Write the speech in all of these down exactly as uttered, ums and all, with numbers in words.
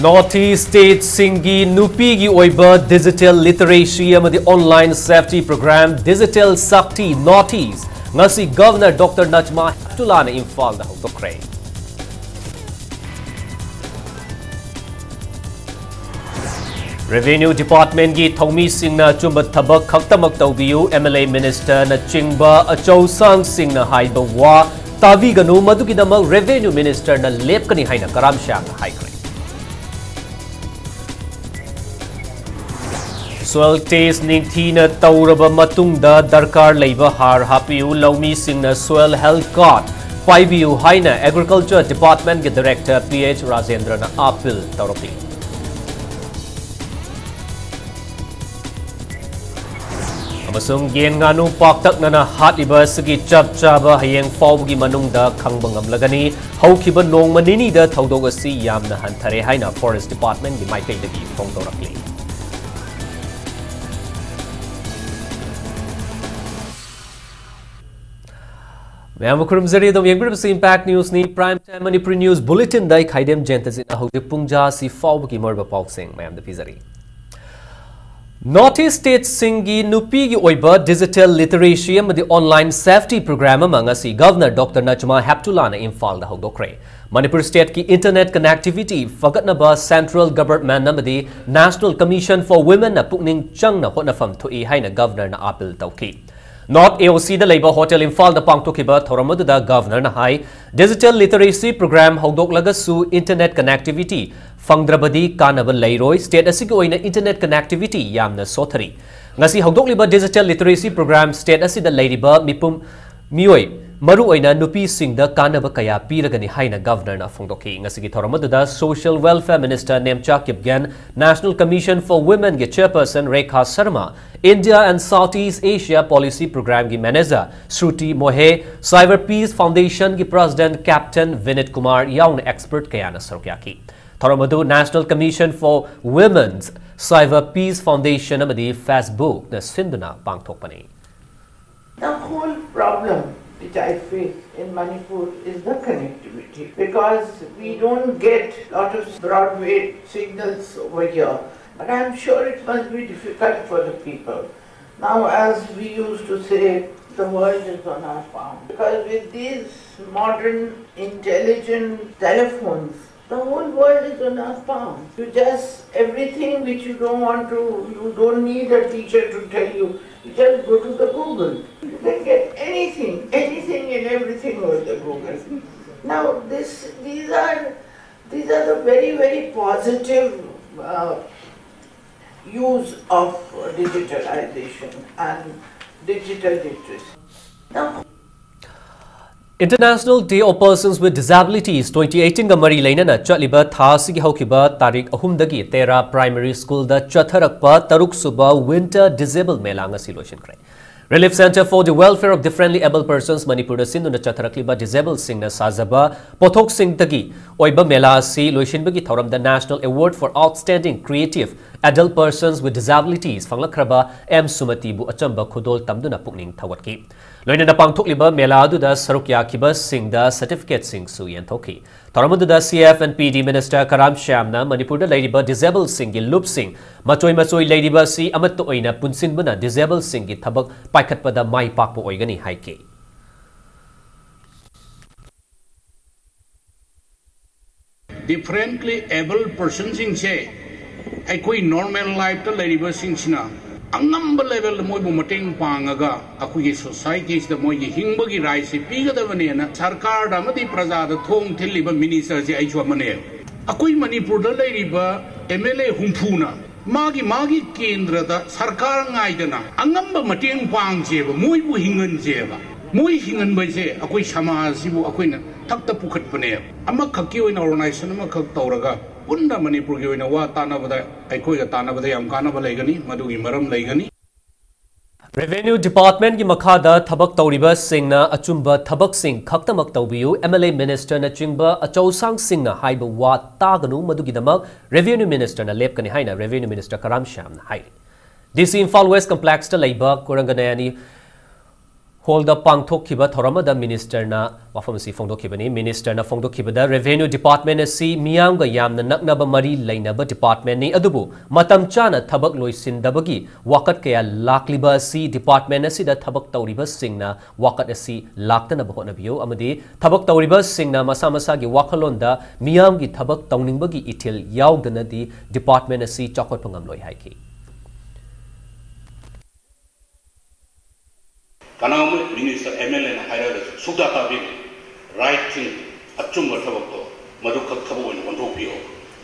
North East state ꯁꯤꯡꯒꯤ ꯅꯨꯄꯤꯒꯤ ꯑꯣꯏꯕ digital literacy ꯑꯃꯗꯤ online safety program Digital Shakti North East ꯉꯁꯤ Governor Doctor Najma Heptullahꯅ ꯏꯝꯐꯥꯜꯗ ꯍꯧꯗꯣꯛꯈ꯭ꯔꯦ꯫ Revenue Departmentꯀꯤ ꯊꯧꯃꯤꯁꯤꯡꯅ ꯑꯆꯨꯝꯕ ꯊꯕꯛ ꯈꯛꯇꯃꯛ ꯇꯧꯕꯤꯌꯨ, M L A ministerꯅ ꯆꯤꯡꯕ ꯑꯆꯧꯁꯥꯡꯁꯤꯡꯅ ꯍꯥꯏꯕ ꯋꯥ ꯇꯥꯕꯤꯒꯅꯨ, ꯃꯗꯨꯒꯤꯗꯃꯛ Revenue ministerꯅ ꯂꯦꯞꯀꯅꯤ ꯍꯥꯏꯅ ꯀꯔꯥꯝ ꯁꯥꯡꯅ ꯍꯥꯏꯈ꯭ꯔꯦ꯫ Soil test ꯅꯤꯡꯊꯤꯅ ꯇꯧꯔꯕ ꯃꯇꯨꯡꯗ ꯗꯔꯀꯥꯔ ꯂꯩꯕ ꯍꯥꯔ ꯍꯥꯞꯄꯤꯌꯨ, ꯂꯧꯃꯤꯁꯤꯡꯅ soil health card ꯄꯥꯏꯕꯤꯌꯨ ꯍꯥꯏꯅ Agriculture Departmentꯀꯤ Director P H ꯔꯥꯖꯦꯟꯗ꯭ꯔꯅ appeal ꯇꯧꯔꯛꯂꯤ꯫ ꯑꯃꯁꯨꯡ ꯌꯦꯟ ꯉꯥꯅꯨ ꯄꯥꯛꯇꯛꯅꯅ ꯍꯥꯠꯂꯤꯕ ꯑꯁꯤꯒꯤ ꯆꯞ ꯆꯥꯕ ꯍꯌꯦꯡ ꯐꯥꯎꯕꯒꯤ ꯃꯅꯨꯡꯗ ꯈꯪꯕ ꯉꯝꯂꯒꯅꯤ꯫ ꯍꯧꯈꯤꯕ ꯅꯣꯡꯃ ꯅꯤꯅꯤꯗ ꯊꯧꯗꯣꯛ ꯑꯁꯤ ꯌꯥꯝꯅ ꯍꯟꯊꯔꯦ ꯍꯥꯏꯅ Forest Departmentꯀꯤ ꯃꯥꯏꯀꯩꯗꯒꯤ ꯐꯣꯡꯗꯣꯔꯛꯂꯤ꯫ ꯃꯌꯥꯝꯕꯨ ꯈꯨꯔꯨꯝꯖꯔꯤ꯫ ꯑꯗꯨꯝ ꯌꯦꯡꯕꯤꯔꯤꯕꯁꯤ Impact Newsꯅꯤ꯫ Prime Time Manipuri News Bulletinꯗ ꯑꯩ ꯈꯥꯏꯗꯦꯝ ꯖꯌꯟꯇꯖꯤꯠꯅ ꯍꯧꯖꯤꯛ ꯄꯨꯡ ꯖꯥ ꯑꯁꯤ ꯐꯥꯎꯕꯒꯤ ꯃꯔꯨꯑꯣꯏꯕ ꯄꯥꯎꯁꯤꯡ ꯃꯌꯥꯝꯗ ꯄꯤꯖꯔꯤ꯫ North East stateꯁꯤꯡꯒꯤ ꯅꯨꯄꯤꯒꯤ ꯑꯣꯏꯕ digital literacy ꯑꯃꯗꯤ online safety program ꯑꯃ ꯉꯁꯤ Governor Doctor Najma Heptullahꯅ ꯏꯝꯐꯥꯜꯗ ꯍꯧꯗꯣꯛꯈ꯭ꯔꯦ꯫ ꯃꯅꯤꯄꯨꯔ stateꯀꯤ internet connectivity ꯐꯒꯠꯅꯕ central government ꯑꯃꯗꯤ National Commission for Womenꯅ ꯄꯨꯛꯅꯤꯡ ꯆꯪꯅ ꯍꯣꯠꯅꯐꯝ ꯊꯣꯛꯏ ꯍꯥꯏꯅ Governorꯅ appeal ꯇꯧꯈꯤ꯫ North AOCꯗ ꯂꯩꯕ Hotel ꯏꯝꯐꯥꯜꯗ ꯄꯥꯡꯊꯣꯛꯈꯤꯕ ꯊꯧꯔꯝ ꯑꯗꯨꯗ Governorꯅ ꯍꯥꯏ, digital literacy program ꯍꯧꯗꯣꯛꯂꯒꯁꯨ internet connectivity ꯐꯪꯗ꯭ꯔꯕꯗꯤ ꯀꯥꯟꯅꯕ ꯂꯩꯔꯣꯏ꯫ State ꯑꯁꯤꯒꯤ ꯑꯣꯏꯅ internet connectivity ꯌꯥꯝꯅ ꯁꯣꯊꯔꯤ꯫ ꯉꯁꯤ ꯍꯧꯗꯣꯛꯂꯤꯕ digital literacy program state ꯑꯁꯤꯗ ꯂꯩꯔꯤꯕ ꯃꯤꯄꯨꯝ ꯃꯤꯑꯣꯏ, ꯃꯔꯨꯑꯣꯏꯅ ꯅꯨꯄꯤꯁꯤꯡꯗ ꯀꯥꯟꯅꯕ ꯀꯌꯥ ꯄꯤꯔꯒꯅꯤ ꯍꯥꯏꯅ Governorꯅ ꯐꯣꯡꯗꯣꯛꯈꯤ꯫ ꯉꯁꯤꯒꯤ ꯊꯧꯔꯝ ꯑꯗꯨꯗ Social Welfare Minister Nemcha Kipgen, National Commission for Womenꯒꯤ Chairperson Rekha Sharma, India and Southeast Asia Policy Programꯒꯤ Manager Shruti ꯃꯣꯍꯦ, Cyber Peace Foundationꯒꯤ President Captain ꯚꯤꯅꯤꯠ Kumar ꯌꯥꯎꯅ expert ꯀꯌꯥꯅ ꯁꯔꯨꯛ ꯌꯥꯈꯤ꯫ ꯊꯧꯔꯝ ꯑꯗꯨ National Commission for Women's, Cyber Peace Foundation ꯑꯃꯗꯤ Facebookꯅ ꯁꯤꯟꯗꯨꯅ ꯄꯥꯡꯊꯣꯛꯄꯅꯤ꯫ The whole problem which I feel in Manipur is the connectivity, because we don't get lot of broadway signals over here. But I'm sure it must be difficult for the people. Now, as we used to say, the world is on our palm. Because with these modern, intelligent telephones, the whole world is on our palm. You just, everything which you don't want to, you don't need a teacher to tell you, you just go to the Google. You can get anything, anything and everything over the Google. Now, this, these are, these are the very, very positive uh, use of digitalization and digital literacy. Now, International Day of Persons with Disabilities twenty eighteen-ꯒ ꯃꯔꯤ ꯂꯩꯅꯅ ꯆꯠꯂꯤꯕ ꯊꯥ ꯑꯁꯤꯒꯤ ꯍꯧꯈꯤꯕ ꯇꯥꯔꯤꯛ ꯑꯍꯨꯝꯗꯒꯤ ꯇꯦꯔꯥ Primary School-ꯗ ꯆꯠꯊꯔꯛꯄ ꯇꯔꯨꯛ ꯁꯨꯕ Winter Disable Mela ꯉꯁꯤ ꯂꯣꯏꯁꯤꯟꯈ꯭ꯔꯦ꯫ Relief Centre for the Welfare of Differently Abled Persons ꯃꯅꯤꯄꯨꯔꯗ ꯁꯤꯟꯗꯨꯅ ꯆꯠꯊꯔꯛꯂꯤꯕ disabledꯁꯤꯡꯅ ꯁꯥꯖꯕ ꯄꯣꯠꯊꯣꯛꯁꯤꯡꯗꯒꯤ ꯑꯣꯏꯕ ꯃꯦꯂꯥ ꯑꯁꯤ ꯂꯣꯏꯁꯤꯟꯕꯒꯤ ꯊꯧꯔꯝꯗ National Award for Outstanding Creative Adult Persons with Disabilities ꯐꯪꯂꯛꯈ꯭ꯔꯕ ꯑꯦꯝ ꯁꯨꯃꯇꯤꯕꯨ ꯑꯆꯝꯕ ꯈꯨꯗꯣꯜ ꯇꯝꯗꯨꯅ ꯄꯨꯛꯅꯤꯡ ꯊꯧꯒꯠꯈꯤ꯫ ꯂꯣꯏꯅꯅ ꯄꯥꯡꯊꯣꯛꯂꯤꯕ ꯃꯦꯂꯥ ꯑꯗꯨꯗ ꯁꯔꯨꯛ ꯌꯥꯈꯤꯕꯁꯤꯡꯗ certificateꯁꯤꯡꯁꯨ ꯌꯦꯟꯊꯣꯛꯈꯤ꯫ ꯊꯧꯔꯝ ꯑꯗꯨꯗ C F and P D Minister ꯀꯔꯥꯝ ꯁ꯭ꯌꯥꯝꯅ ꯃꯅꯤꯄꯨꯔꯗ ꯂꯩꯔꯤꯕ disabledꯁꯤꯡꯒꯤ ꯂꯨꯞꯁꯤꯡ ꯃꯆꯣꯏ ꯃꯆꯣꯏ ꯂꯩꯔꯤꯕ ꯑꯁꯤ ꯑꯃꯠꯇ ꯑꯣꯏꯅ ꯄꯨꯟꯁꯤꯟꯕꯅ disabledꯁꯤꯡꯒꯤ ꯊꯕꯛ ꯄꯥꯏꯈꯠꯄꯗ ꯃꯥꯏ ꯄꯥꯛꯄ ꯑꯣꯏꯒꯅꯤ ꯍꯥꯏꯈꯤ꯫ Differently abled personꯁꯤꯡꯁꯦ ꯑꯩꯈꯣꯏ normal lifeꯇ ꯂꯩꯔꯤꯕꯁꯤꯡꯁꯤꯅ ꯑꯉꯝꯕ levelꯗ ꯃꯣꯏꯕꯨ ꯃꯇꯦꯡ ꯄꯥꯡꯉꯒ ꯑꯩꯈꯣꯏꯒꯤ societyꯁꯤꯗ ꯃꯣꯏꯒꯤ ꯍꯤꯡꯕꯒꯤ rightꯁꯤ ꯄꯤꯒꯗꯕꯅꯦꯅ ꯁꯔꯀꯥꯔꯗ ꯑꯃꯗꯤ ꯄ꯭ꯔꯖꯥꯗ ꯊꯣꯡ ꯊꯤꯜꯂꯤꯕ ministerꯁꯦ ꯑꯩꯁꯨ ꯑꯃꯅꯦ꯫ ꯑꯩꯈꯣꯏ ꯃꯅꯤꯄꯨꯔꯗ ꯂꯩꯔꯤꯕ M L A ꯍꯨꯝꯐꯨꯅ ꯃꯥꯒꯤ ꯃꯥꯒꯤ ꯀꯦꯟꯗ꯭ꯔꯗ ꯁꯔꯀꯥꯔ ꯉꯥꯏꯗꯅ ꯑꯉꯝꯕ ꯃꯇꯦꯡ ꯄꯥꯡꯁꯦꯕ, ꯃꯣꯏꯕꯨ ꯍꯤꯡꯍꯟꯁꯦꯕ꯫ ꯃꯣꯏ ꯍꯤꯡꯍꯟꯕꯁꯦ ꯑꯩꯈꯣꯏ ꯁꯃꯥꯖꯁꯤꯕꯨ ꯑꯩꯈꯣꯏꯅ ꯊꯛꯇ ꯄꯨꯈꯠꯄꯅꯦꯕ꯫ ꯑꯃꯈꯛꯀꯤ ꯑꯣꯏꯅ organization ꯑꯃꯈꯛ ꯇꯧꯔꯒ ꯄꯨꯟꯅ ꯃꯅꯤꯄꯨꯔꯒꯤ ꯑꯣꯏꯅ ꯋꯥ ꯇꯥꯟꯅꯕꯗ ꯑꯩꯈꯣꯏꯒ ꯇꯥꯟꯅꯕꯗ ꯌꯥꯝ ꯀꯥꯟꯅꯕ ꯂꯩꯒꯅꯤ, ꯃꯗꯨꯒꯤ ꯃꯔꯝ ꯂꯩꯒꯅꯤ꯫ Revenue Departmentꯀꯤ ꯃꯈꯥꯗ ꯊꯕꯛ ꯇꯧꯔꯤꯕꯁꯤꯡꯅ ꯑꯆꯨꯝꯕ ꯊꯕꯛꯁꯤꯡ ꯈꯛꯇꯃꯛ ꯇꯧꯕꯤꯌꯨ, M L A ministerꯅꯆꯤꯡꯕ ꯑꯆꯧꯁꯥꯡꯁꯤꯡꯅ ꯍꯥꯏꯕ ꯋꯥ ꯇꯥꯒꯅꯨ, ꯃꯗꯨꯒꯤꯗꯃꯛ Revenue Ministerꯅ ꯂꯦꯞꯀꯅꯤ ꯍꯥꯏꯅ Revenue Minister ꯀꯔꯥꯝ ꯁ꯭ꯌꯥꯝꯅ ꯍꯥꯏꯔꯤ꯫ D C Imphal West Complexꯇ ꯂꯩꯕ ꯀꯨꯔꯪꯒꯅꯌꯅꯤ ꯍꯣꯜꯗ ꯄꯥꯡꯊꯣꯛꯈꯤꯕ ꯊꯧꯔꯝ ꯑꯃꯗ ꯃꯤꯅꯤꯁꯇꯔꯅ ꯋꯥꯐꯝ ꯑꯁꯤ ꯐꯣꯡꯗꯣꯛꯈꯤꯕꯅꯤ꯫ ꯃꯤꯅꯤꯁꯇꯔꯅ ꯐꯣꯡꯗꯣꯛꯈꯤꯕꯗ revenue department ꯑꯁꯤ ꯃꯤꯌꯥꯝꯒ ꯌꯥꯝꯅ ꯅꯛꯅꯕ ꯃꯔꯤ ꯂꯩꯅꯕ departmentꯅꯤ, ꯑꯗꯨꯕꯨ ꯃꯇꯝ ꯆꯥꯅ ꯊꯕꯛ ꯂꯣꯏꯁꯤꯟꯗꯕꯒꯤ ꯋꯥꯀꯠ ꯀꯌꯥ ꯂꯥꯛꯂꯤꯕ ꯑꯁꯤ department ꯑꯁꯤꯗ ꯊꯕꯛ ꯇꯧꯔꯤꯕꯁꯤꯡꯅ ꯋꯥꯀꯠ ꯑꯁꯤ ꯂꯥꯛꯇꯅꯕ ꯍꯣꯠꯅꯕꯤꯌꯨ ꯑꯃꯗꯤ ꯊꯕꯛ ꯇꯧꯔꯤꯕꯁꯤꯡꯅ ꯃꯁꯥ ꯃꯁꯥꯒꯤ ꯋꯥꯈꯜꯂꯣꯟꯗ ꯃꯤꯌꯥꯝꯒꯤ ꯊꯕꯛ ꯇꯧꯅꯤꯡꯕꯒꯤ ꯏꯊꯤꯜ ꯌꯥꯎꯗꯅꯗꯤ department ꯑꯁꯤ ꯆꯥꯎꯈꯠꯄ ꯉꯝꯂꯣꯏ ꯍꯥꯏꯈꯤ꯫ ꯀꯅꯥꯒꯨꯝꯕ ꯃꯤꯅꯤꯁꯇꯔ ꯑꯦꯝ ꯑꯦꯜ ꯑꯦꯅ ꯍꯥꯏꯔꯒꯁꯨ ꯁꯨꯛꯇꯥ ꯇꯥꯕꯤꯔꯣꯏ꯫ ꯔꯥꯏꯠ ꯊꯤꯡ, ꯑꯆꯨꯝꯕ ꯊꯕꯛꯇꯣ ꯃꯗꯨꯈꯛ ꯊꯕꯛ ꯑꯣꯏꯅ ꯑꯣꯟꯊꯣꯛꯄꯤꯌꯣ,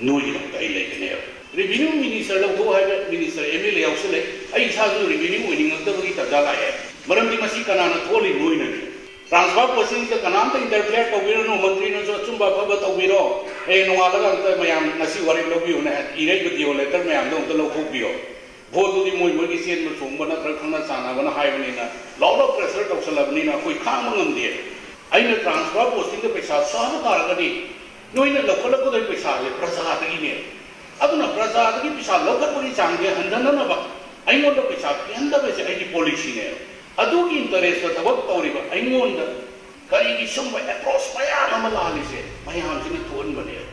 ꯅꯣꯏꯒꯤꯗꯃꯛꯇ ꯑꯩ ꯂꯩꯒꯅꯦꯕ꯫ ꯔꯦꯚꯤꯅ꯭ꯌꯨ ꯃꯤꯅꯤꯁꯇꯔ ꯂꯧꯊꯣꯛ ꯍꯥꯏꯕ ꯃꯤꯅꯤꯁꯇꯔ ꯑꯦꯝ ꯑꯦꯜ ꯑꯦ ꯌꯥꯎꯁꯤꯜꯂꯛꯑꯦ꯫ ꯑꯩ ꯏꯁꯥꯁꯨ ꯔꯦꯚꯤꯅ꯭ꯌꯨ ꯑꯣꯏꯅꯤꯡꯉꯛꯇꯕꯒꯤ ꯇꯥꯟꯖꯥ ꯂꯥꯛꯑꯦ꯫ ꯃꯔꯝꯗꯤ ꯃꯁꯤ ꯀꯅꯥꯅ ꯊꯣꯛꯍꯜꯂꯤ? ꯅꯣꯏꯅꯅꯤ꯫ ꯇ꯭ꯔꯥꯟꯁꯐꯔ ꯄꯣꯁꯇꯤꯡꯁꯤꯗ ꯀꯅꯥꯝꯇ ꯏꯟꯇꯔꯐꯤꯌꯔ ꯇꯧꯕꯤꯔꯅꯨ, ꯃꯟꯇ꯭ꯔꯤꯅꯁꯨ ꯑꯆꯨꯝꯕ ꯑꯐꯕ ꯇꯧꯕꯤꯔꯣ, ꯍꯌꯦꯡ ꯅꯣꯡꯉꯥꯜꯂꯒ ꯑꯝꯇ ꯃꯌꯥꯝ ꯉꯁꯤ ꯋꯥꯔꯦꯞ ꯂꯧꯕꯤꯌꯨꯅ ꯏꯔꯛꯏꯕ ꯗꯤꯑꯣ ꯂꯦꯇꯔ ꯃꯌꯥꯝꯗꯣ ꯑꯝꯇ ꯂꯧꯊꯣꯛꯄꯤꯌꯣ꯫ ꯚꯣꯠꯇꯨꯗꯤ ꯃꯣꯏ ꯃꯣꯏꯒꯤ ꯆꯦꯟꯕ ꯆꯣꯡꯕ ꯅꯠꯇ꯭ꯔꯒ ꯈꯪꯅ ꯆꯥꯟꯅꯕꯅ ꯍꯥꯏꯕꯅꯤꯅ ꯂꯥꯎꯗ ꯄ꯭ꯔꯦꯁꯔ ꯇꯧꯁꯜꯂꯕꯅꯤꯅ ꯑꯩꯈꯣꯏ ꯈꯥꯡꯕ ꯉꯝꯗꯦ꯫ ꯑꯩꯅ ꯇ꯭ꯔꯥꯟꯁꯐꯔ ꯄꯣꯁꯇꯤꯡꯗ ꯄꯩꯁꯥ ꯆꯥꯕ ꯇꯥꯔꯒꯗꯤ ꯅꯣꯏꯅ ꯂꯧꯈꯠꯂꯛꯀꯗꯣꯏ ꯄꯩꯁꯥꯁꯦ ꯄ꯭ꯔꯖꯥꯗꯒꯤꯅꯦ꯫ ꯑꯗꯨꯅ ꯄ꯭ꯔꯖꯥꯗꯒꯤ ꯄꯩꯁꯥ ꯂꯧꯈꯠꯄꯒꯤ ꯆꯥꯡꯁꯦ ꯍꯟꯊꯅꯅꯕ ꯑꯩꯉꯣꯟꯗ ꯄꯩꯁꯥ ꯄꯤꯍꯟꯗꯕꯁꯦ ꯑꯩꯒꯤ ꯄꯣꯂꯤꯁꯤꯅꯦ꯫ ꯑꯗꯨꯒꯤ ꯏꯟꯇꯔꯦꯁꯇ ꯊꯕꯛ ꯇꯧꯔꯤꯕ ꯑꯩꯉꯣꯟꯗ ꯀꯔꯤꯒꯤ ꯁꯨꯝꯕ ꯑꯦꯄ꯭ꯔꯣꯆ ꯃꯌꯥꯝ ꯑꯃ ꯂꯥꯛꯍꯜꯂꯤꯁꯦ ꯃꯌꯥꯝꯁꯤꯅ ꯊꯣꯛꯍꯟꯕꯅꯦꯕ꯫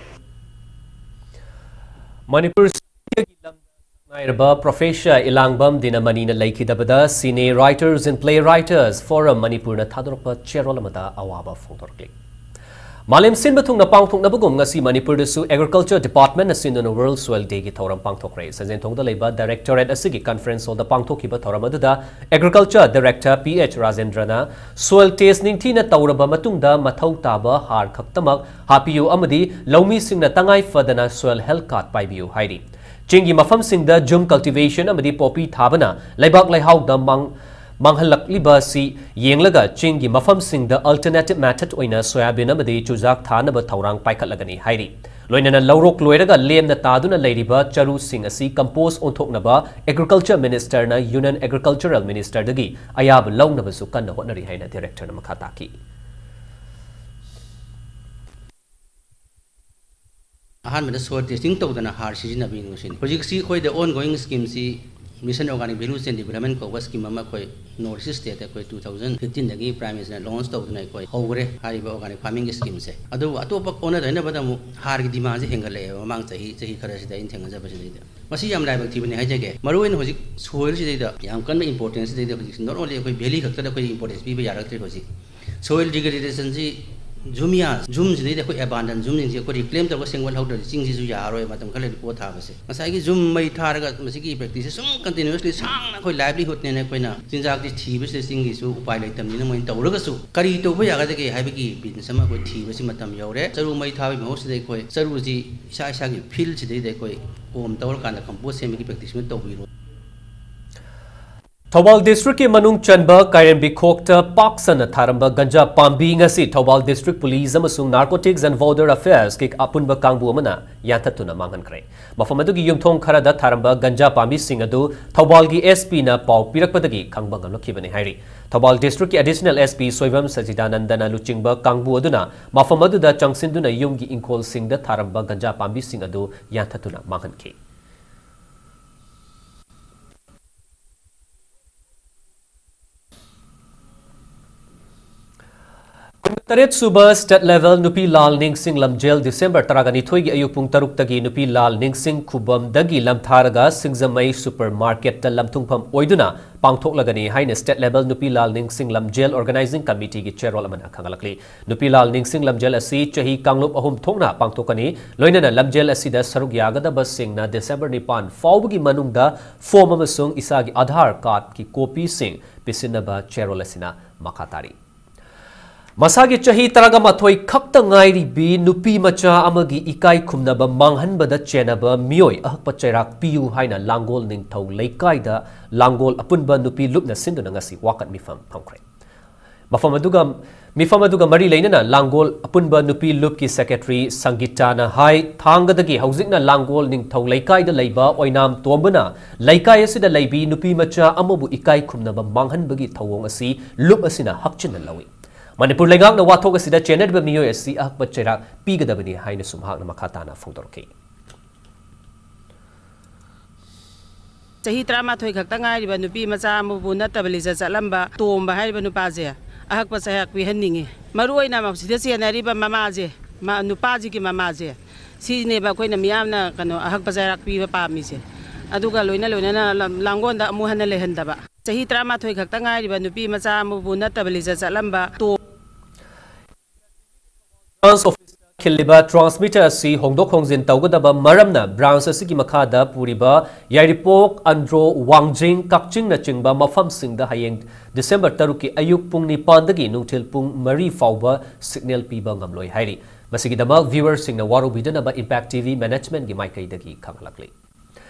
ꯃꯅꯤꯄꯨꯔ ꯁꯥꯍꯤꯇ꯭ꯌꯒꯤ ꯂꯝꯗ ꯁꯛꯅꯥꯏꯔꯕ professor ꯏꯂꯥꯡꯕꯝ ꯗꯤꯅꯃꯅꯤꯅ ꯂꯩꯈꯤꯗꯕꯗ Cine Writers and Play Writers Forum ꯃꯅꯤꯄꯨꯔꯅ ꯊꯥꯗꯣꯔꯛꯄ ꯆꯦꯔꯣꯜ ꯑꯃꯗ ꯑꯋꯥꯕ ꯐꯣꯡꯗꯣꯔꯛꯂꯤ꯫ ꯃꯥꯂꯦꯝ ꯁꯤꯟꯕ ꯊꯨꯡꯅ ꯄꯥꯡꯊꯣꯛꯅꯕꯒꯨꯝ ꯉꯁꯤ ꯃꯅꯤꯄꯨꯔꯗꯁꯨ Agriculture Departmentꯅ ꯁꯤꯟꯗꯨꯅ World Soil Dayꯒꯤ ꯊꯧꯔꯝ ꯄꯥꯡꯊꯣꯛꯈ꯭ꯔꯦ꯫ ꯁꯟꯖꯦꯟꯊꯣꯡꯗ ꯂꯩꯕ directorate ꯑꯁꯤꯒꯤ conference hallꯗ ꯄꯥꯡꯊꯣꯛꯈꯤꯕ ꯊꯧꯔꯝ ꯑꯗꯨꯗ Agriculture Director ꯄꯤ ꯑꯦꯆ ꯔꯥꯖꯦꯟꯗ꯭ꯔꯅ soil test ꯅꯤꯡꯊꯤꯅ ꯇꯧꯔꯕ ꯃꯇꯨꯡꯗ ꯃꯊꯧ ꯇꯥꯕ ꯍꯥꯔ ꯈꯛꯇꯃꯛ ꯍꯥꯞꯄꯤꯌꯨ ꯑꯃꯗꯤ ꯂꯧꯃꯤꯁꯤꯡꯅ ꯇꯉꯥꯏ ꯐꯗꯅ soil health card ꯄꯥꯏꯕꯤꯌꯨ ꯍꯥꯏꯔꯤ꯫ ꯆꯤꯡꯒꯤ ꯃꯐꯝꯁꯤꯡꯗ ꯖꯨꯝ cultivation ꯑꯃꯗꯤ poppy ꯊꯥꯕꯅ ꯂꯩꯕꯥꯛ ꯂꯩꯍꯥꯎꯗ ꯃꯥꯡ-, ꯃꯥꯡꯍꯜꯂꯛꯂꯤꯕ ꯑꯁꯤ ꯌꯦꯡꯂꯒ ꯆꯤꯡꯒꯤ ꯃꯐꯝꯁꯤꯡꯗ alternative method ꯑꯣꯏꯅ soyabean ꯑꯃꯗꯤ ꯆꯨꯖꯥꯛ ꯊꯥꯅꯕ ꯊꯧꯔꯥꯡ ꯄꯥꯏꯈꯠꯂꯒꯅꯤ ꯍꯥꯏꯔꯤ꯫ ꯂꯣꯏꯅꯅ ꯂꯧꯔꯣꯛ ꯂꯣꯏꯔꯒ ꯂꯦꯝꯅ ꯇꯥꯗꯨꯅ ꯂꯩꯔꯤꯕ ꯆꯔꯨꯁꯤꯡ ꯑꯁꯤ compost ꯑꯣꯟꯊꯣꯛꯅꯕ Agriculture Ministerꯅ Union Agricultural Ministerꯗꯒꯤ ꯑꯌꯥꯕ ꯂꯧꯅꯕꯁꯨ ꯀꯟꯅ ꯍꯣꯠꯅꯔꯤ ꯍꯥꯏꯅ directorꯅ ꯃꯈꯥ ꯇꯥꯈꯤ꯫ ꯑꯍꯥꯟꯕꯗ soil testing ꯇꯧꯗꯅ ꯍꯥꯔ ꯁꯤꯖꯤꯟꯅꯕꯤꯒꯅꯨ ꯁꯤꯅꯤ꯫ ꯍꯧꯖꯤꯛꯁꯤ ꯑꯩꯈꯣꯏꯗ ongoing schemeꯁꯤ Mission Organic Value Chain Development ꯀꯧꯕ scheme ꯑꯃ ꯑꯩꯈꯣꯏ North East State ꯑꯩꯈꯣꯏ two thousand fifteen ꯗꯒꯤ Prime Minister ꯅ launch ꯇꯧꯗꯨꯅ ꯑꯩꯈꯣꯏ ꯍꯧꯈ꯭ꯔꯦ ꯍꯥꯏꯔꯤꯕ organic farming ꯒꯤ scheme ꯁꯦ꯫ ꯑꯗꯨꯕꯨ ꯑꯇꯣꯞꯄ ꯑꯣꯟꯅ ꯇꯩꯅꯕꯗ ꯑꯃꯨꯛ ꯍꯥꯔꯒꯤ demand ꯁꯦ ꯍꯦꯟꯒꯠꯂꯛꯑꯦꯕ ꯃꯃꯥꯡ ꯆꯍꯤ, ꯆꯍꯤ ꯈꯔꯁꯤꯗ ꯑꯩꯅ ꯊꯦꯡꯅꯖꯕꯁꯤꯗꯩꯗ꯫ ꯃꯁꯤ ꯌꯥꯝ ꯂꯥꯏꯕꯛ ꯊꯤꯕꯅꯤ ꯍꯥꯏꯖꯒꯦ꯫ ꯃꯔꯨꯑꯣꯏꯅ ꯍꯧꯖꯤꯛ soil ꯁꯤꯗꯩꯗ ꯌꯥꯝ ꯀꯟꯅ importance ꯁꯤꯗꯩꯗ ꯍꯧꯖꯤꯛ not only ꯑꯩꯈꯣꯏ valley ꯈꯛꯇꯗ ꯑꯩꯈꯣꯏ importance ꯄꯤꯕ ꯌꯥꯔꯛꯇ꯭ꯔꯦ ꯍꯧꯖꯤꯛ꯫ Soil degradation ꯁꯤ ꯌꯨꯝꯌꯥ, ꯌꯨꯝꯁꯤꯗꯩꯗ ꯑꯩꯈꯣꯏ abandon ꯌꯨꯝꯁꯤꯡꯁꯤ ꯑꯩꯈꯣꯏ reclaim ꯇꯧꯔꯒ ꯁꯦꯝꯒꯠꯍꯧꯗ꯭ꯔꯗꯤ ꯆꯤꯡꯁꯤꯁꯨ ꯌꯥꯔꯔꯣꯏ, ꯃꯇꯝ ꯈꯔ ꯂꯩꯔꯗꯤ ꯄꯣꯊꯥꯕꯁꯦ꯫ ꯉꯁꯥꯏꯒꯤ ꯌꯨꯝ ꯃꯩ ꯊꯥꯔꯒ ꯃꯁꯤꯒꯤ practice ꯁꯦ ꯁꯨꯝ continuously ꯁꯥꯡꯅ ꯑꯩꯈꯣꯏ livelihood ꯅꯦꯅ ꯑꯩꯈꯣꯏꯅ ꯆꯤꯟꯖꯥꯛꯇꯤ ꯊꯤꯕꯁꯤꯗ ꯆꯤꯡꯒꯤꯁꯨ ꯎꯄꯥꯏ ꯂꯩꯇꯕꯅꯤꯅ ꯃꯣꯏꯅ ꯇꯧꯔꯒꯁꯨ ꯀꯔꯤ ꯇꯧꯕ ꯌꯥꯒꯗꯒꯦ ꯍꯥꯏꯕꯒꯤ business ꯑꯃ ꯑꯩꯈꯣꯏ ꯊꯤꯕꯁꯤ ꯃꯇꯝ ꯌꯧꯔꯦ꯫ ꯆꯔꯨ ꯃꯩ ꯊꯥꯕꯒꯤ ꯃꯍꯨꯠꯁꯤꯗ ꯑꯩꯈꯣꯏ ꯆꯔꯨꯁꯤ ꯏꯁꯥ ꯏꯁꯥꯒꯤ field ꯁꯤꯗꯩꯗ ꯑꯩꯈꯣꯏ ꯀꯣꯝ ꯇꯧꯔꯀꯥꯟꯗ compost ꯁꯦꯝꯕꯒꯤ practice ꯑꯃ ꯇꯧꯕꯤꯔꯣ꯫ ꯊꯧꯕꯥꯜ district ꯀꯤ ꯃꯅꯨꯡ ꯆꯟꯕ ꯀꯥꯏꯔꯦꯝꯕꯤꯈꯣꯛꯇ ꯄꯥꯛ ꯁꯟꯅ ꯊꯥꯔꯝꯕ ꯒꯟꯖꯥ ꯄꯥꯝꯕꯤ ꯉꯁꯤ ꯊꯧꯕꯥꯜ district police ꯑꯃꯁꯨꯡ Narcotics and Border Affairs ꯀꯤ ꯑꯄꯨꯟꯕ ꯀꯥꯡꯕꯨ ꯑꯃꯅ ꯌꯥꯟꯊꯠꯇꯨꯅ ꯃꯥꯡꯍꯟꯈ꯭ꯔꯦ꯫ ꯃꯐꯝ ꯑꯗꯨꯒꯤ ꯌꯨꯝꯊꯣꯡ ꯈꯔꯗ ꯊꯥꯔꯝꯕ ꯒꯟꯖꯥ ꯄꯥꯝꯕꯤꯁꯤꯡ ꯑꯗꯨ ꯊꯧꯕꯥꯜꯒꯤ S P ꯅ ꯄꯥꯎ ꯄꯤꯔꯛꯄꯗꯒꯤ ꯈꯪꯕ ꯉꯝꯂꯛꯈꯤꯕꯅꯤ ꯍꯥꯏꯔꯤ꯫ ꯊꯧꯕꯥꯜ district ꯀꯤ additional S P ꯁꯣꯏꯕꯝ ꯁꯆꯤꯗꯥꯅꯟꯗꯅ ꯂꯨꯆꯤꯡꯕ ꯀꯥꯡꯕꯨ ꯑꯗꯨꯅ ꯃꯐꯝ ꯑꯗꯨꯗ ꯆꯪꯁꯤꯟꯗꯨꯅ ꯌꯨꯝꯒꯤ ꯏꯪꯈꯣꯜꯁꯤꯡꯗ ꯊꯥꯔꯝꯕ ꯒꯟꯖꯥ ꯄꯥꯝꯕꯤꯁꯤꯡ ꯑꯗꯨ ꯌꯥꯟꯊꯠꯇꯨꯅ ꯃꯥꯡꯍꯟꯈꯤ꯫ ꯀꯨꯟꯇꯔꯦꯠ ꯁꯨꯕ state level ꯅꯨꯄꯤ ꯂꯥꯜ ꯅꯤꯡꯁꯤꯡ ꯂꯝꯖꯦꯜ December ꯇꯔꯥꯅꯤꯊꯣꯏꯒꯤ ꯑꯌꯨꯛ ꯄꯨꯡ ꯇꯔꯨꯛꯇꯒꯤ ꯅꯨꯄꯤ ꯂꯥꯜ ꯅꯤꯡꯁꯤꯡ ꯈꯨꯕꯝꯗꯒꯤ ꯂꯝꯊꯥꯔꯒ ꯁꯤꯡꯖꯃꯩ super market ꯇ ꯂꯝꯊꯨꯡꯐꯝ ꯑꯣꯏꯗꯨꯅ ꯄꯥꯡꯊꯣꯛꯂꯒꯅꯤ ꯍꯥꯏꯅ state level ꯅꯨꯄꯤ ꯂꯥꯜ ꯅꯤꯡꯁꯤꯡ ꯂꯝꯖꯦꯜ organizing committee ꯒꯤ chairman ꯑꯃꯅ ꯈꯪꯍꯜꯂꯛꯂꯤ꯫ ꯅꯨꯄꯤ ꯂꯥꯜ ꯅꯤꯡꯁꯤꯡ ꯂꯝꯖꯦꯜ ꯑꯁꯤ ꯆꯍꯤ ꯀꯥꯡꯂꯨꯞ ꯑꯍꯨꯝ ꯊꯣꯛꯅ ꯄꯥꯡꯊꯣꯛꯀꯅꯤ꯫ ꯂꯣꯏꯅꯅ ꯂꯝꯖꯦꯜ ꯑꯁꯤꯗ ꯁꯔꯨꯛ ꯌꯥꯒꯗꯕꯁꯤꯡꯅ December ꯅꯤꯄꯥꯟ ꯐꯥꯎꯕꯒꯤ ꯃꯅꯨꯡꯗ form ꯑꯃꯁꯨꯡ ꯏꯁꯥꯒꯤ Aadhaar card ꯀꯤ copy ꯁꯤꯡ ꯄꯤꯁꯤꯟꯅꯕ chairman ꯑꯁꯤꯅ ꯃꯈꯥ ꯇꯥꯔꯤ꯫ ꯃꯁꯥꯒꯤ ꯆꯍꯤ ꯇꯔꯥꯃꯥꯊꯣꯏ ꯈꯛꯇ ꯉꯥꯏꯔꯤꯕꯤ ꯅꯨꯄꯤ ꯃꯆꯥ ꯑꯃꯒꯤ ꯏꯀꯥꯏ ꯈꯨꯝꯅꯕ ꯃꯥꯡꯍꯟꯕꯗ ꯆꯦꯟꯅꯕ ꯃꯤꯑꯣꯏ ꯑꯍꯛꯄ ꯆꯩꯔꯥꯛ ꯄꯤꯌꯨ ꯍꯥꯏꯅ ꯂꯥꯡꯒꯣꯜ ꯅꯤꯡꯊꯧ ꯂꯩꯀꯥꯏꯗ ꯂꯥꯡꯒꯣꯜ ꯑꯄꯨꯟꯕ ꯅꯨꯄꯤ ꯂꯨꯞꯅ ꯁꯤꯟꯗꯨꯅ ꯉꯁꯤ ꯋꯥꯀꯠ ꯃꯤꯐꯝ ꯐꯝꯈ꯭ꯔꯦ꯫ ꯃꯐꯝ ꯑꯗꯨꯒ, ꯃꯤꯐꯝ ꯑꯗꯨꯒ ꯃꯔꯤ ꯂꯩꯅꯅ ꯂꯥꯡꯒꯣꯜ ꯑꯄꯨꯟꯕ ꯅꯨꯄꯤ ꯂꯨꯞꯀꯤ secretary ꯁꯪꯒꯤꯇꯥꯅ ꯍꯥꯏ, ꯊꯥꯡꯒꯗꯒꯤ ꯍꯧꯖꯤꯛꯅ ꯂꯥꯡꯒꯣꯜ ꯅꯤꯡꯊꯧ ꯂꯩꯀꯥꯏꯗ ꯂꯩꯕ ꯑꯣꯏꯅꯥꯝ ꯇꯣꯝꯕꯅ ꯂꯩꯀꯥꯏ ꯑꯁꯤꯗ ꯂꯩꯕꯤ ꯅꯨꯄꯤ ꯃꯆꯥ ꯑꯃꯕꯨ ꯏꯀꯥꯏ ꯈꯨꯝꯅꯕ ꯃꯥꯡꯍꯟꯕꯒꯤ ꯊꯧꯑꯣꯡ ꯑꯁꯤ ꯂꯨꯞ ꯑꯁꯤꯅ ꯍꯛꯆꯤꯟꯅ ꯂꯧꯏ꯫ ꯃꯅꯤꯄꯨꯔ ꯂꯩꯉꯥꯛꯅ ꯋꯥꯊꯣꯛ ꯑꯁꯤꯗ ꯆꯦꯟꯅꯔꯤꯕ ꯃꯤꯑꯣꯏ ꯑꯁꯤ ꯑꯍꯛꯄ ꯆꯩꯔꯥꯛ ꯄꯤꯒꯗꯕꯅꯤ ꯍꯥꯏꯅꯁꯨ ꯃꯍꯥꯛꯅ ꯃꯈꯥ ꯇꯥꯅ ꯐꯣꯡꯗꯣꯔꯛꯈꯤ꯫ ꯆꯍꯤ ꯇꯔꯥꯃꯥꯊꯣꯏ ꯈꯛꯇ ꯉꯥꯏꯔꯤꯕ ꯅꯨꯄꯤ ꯃꯆꯥ ꯑꯃꯕꯨ ꯅꯠꯇꯕ ꯂꯤꯆꯠ ꯆꯠꯂꯝꯕ ꯇꯣꯝꯕ ꯍꯥꯏꯔꯤꯕ ꯅꯨꯄꯥꯁꯦ ꯑꯍꯛꯄ ꯆꯩꯔꯥꯛ ꯄꯤꯍꯟꯅꯤꯡꯉꯤ꯫ ꯃꯔꯨ ꯑꯣꯏꯅ ꯃꯁꯤꯗ ꯆꯦꯟꯅꯔꯤꯕ ꯃꯃꯥꯁꯦ, ꯃ-, ꯅꯨꯄꯥꯁꯤꯒꯤ ꯃꯃꯥꯁꯦ, ꯁꯤꯅꯦꯕ ꯑꯩꯈꯣꯏꯅ ꯃꯤꯌꯥꯝꯅ ꯀꯩꯅꯣ ꯑꯍꯛꯄ ꯆꯩꯔꯥꯛ ꯄꯤꯕ ꯄꯥꯝꯃꯤꯁꯦ꯫ ꯑꯗꯨꯒ ꯂꯣꯏꯅ ꯂꯣꯏꯅꯅ ꯂꯝ-, ꯂꯥꯡꯒꯣꯜꯗ ꯑꯃꯨꯛ ꯍꯟꯅ ꯂꯩꯍꯟꯗꯕ꯫ ꯆꯍꯤ ꯇꯔꯥꯃꯥꯊꯣꯏ ꯈꯛꯇ ꯉꯥꯏꯔꯤꯕ ꯅꯨꯄꯤ ꯃꯆꯥ ꯑꯃꯕꯨ ꯅꯠꯇꯕ ꯂꯤꯆꯠ ꯆꯠꯂꯝꯕ ꯇꯣꯝ- Branch office ꯈꯤꯜꯂꯤꯕ transmitter ꯑꯁꯤ ꯍꯣꯡꯗꯣꯛ ꯍꯣꯡꯖꯤꯟ ꯇꯧꯒꯗꯕ ꯃꯔꯝꯅ branch ꯑꯁꯤꯒꯤ ꯃꯈꯥꯗ ꯄꯨꯔꯤꯕ ꯌꯥꯏꯔꯤꯄꯣꯛ, ꯑꯟꯗ꯭ꯔꯣ, ꯋꯥꯡꯖꯤꯡ, ꯀꯛꯆꯤꯡꯅꯆꯤꯡꯕ ꯃꯐꯝꯁꯤꯡꯗ ꯍꯌꯦꯡ ꯗꯤꯁꯦꯝꯕꯔ ꯇꯔꯨꯛꯀꯤ ꯑꯌꯨꯛ ꯄꯨꯡ ꯅꯤꯄꯥꯟꯗꯒꯤ ꯅꯨꯡꯊꯤꯜ ꯄꯨꯡ ꯃꯔꯤ ꯐꯥꯎꯕ signal ꯄꯤꯕ ꯉꯝꯂꯣꯏ ꯍꯥꯏꯔꯤ꯫ ꯃꯁꯤꯒꯤꯗꯃꯛ viewerꯁꯤꯡꯅ ꯋꯥꯔꯧꯕꯤꯗꯅꯕ Impact TV managementꯀꯤ ꯃꯥꯏꯀꯩꯗꯒꯤ ꯈꯪꯍꯜꯂꯛꯂꯤ꯫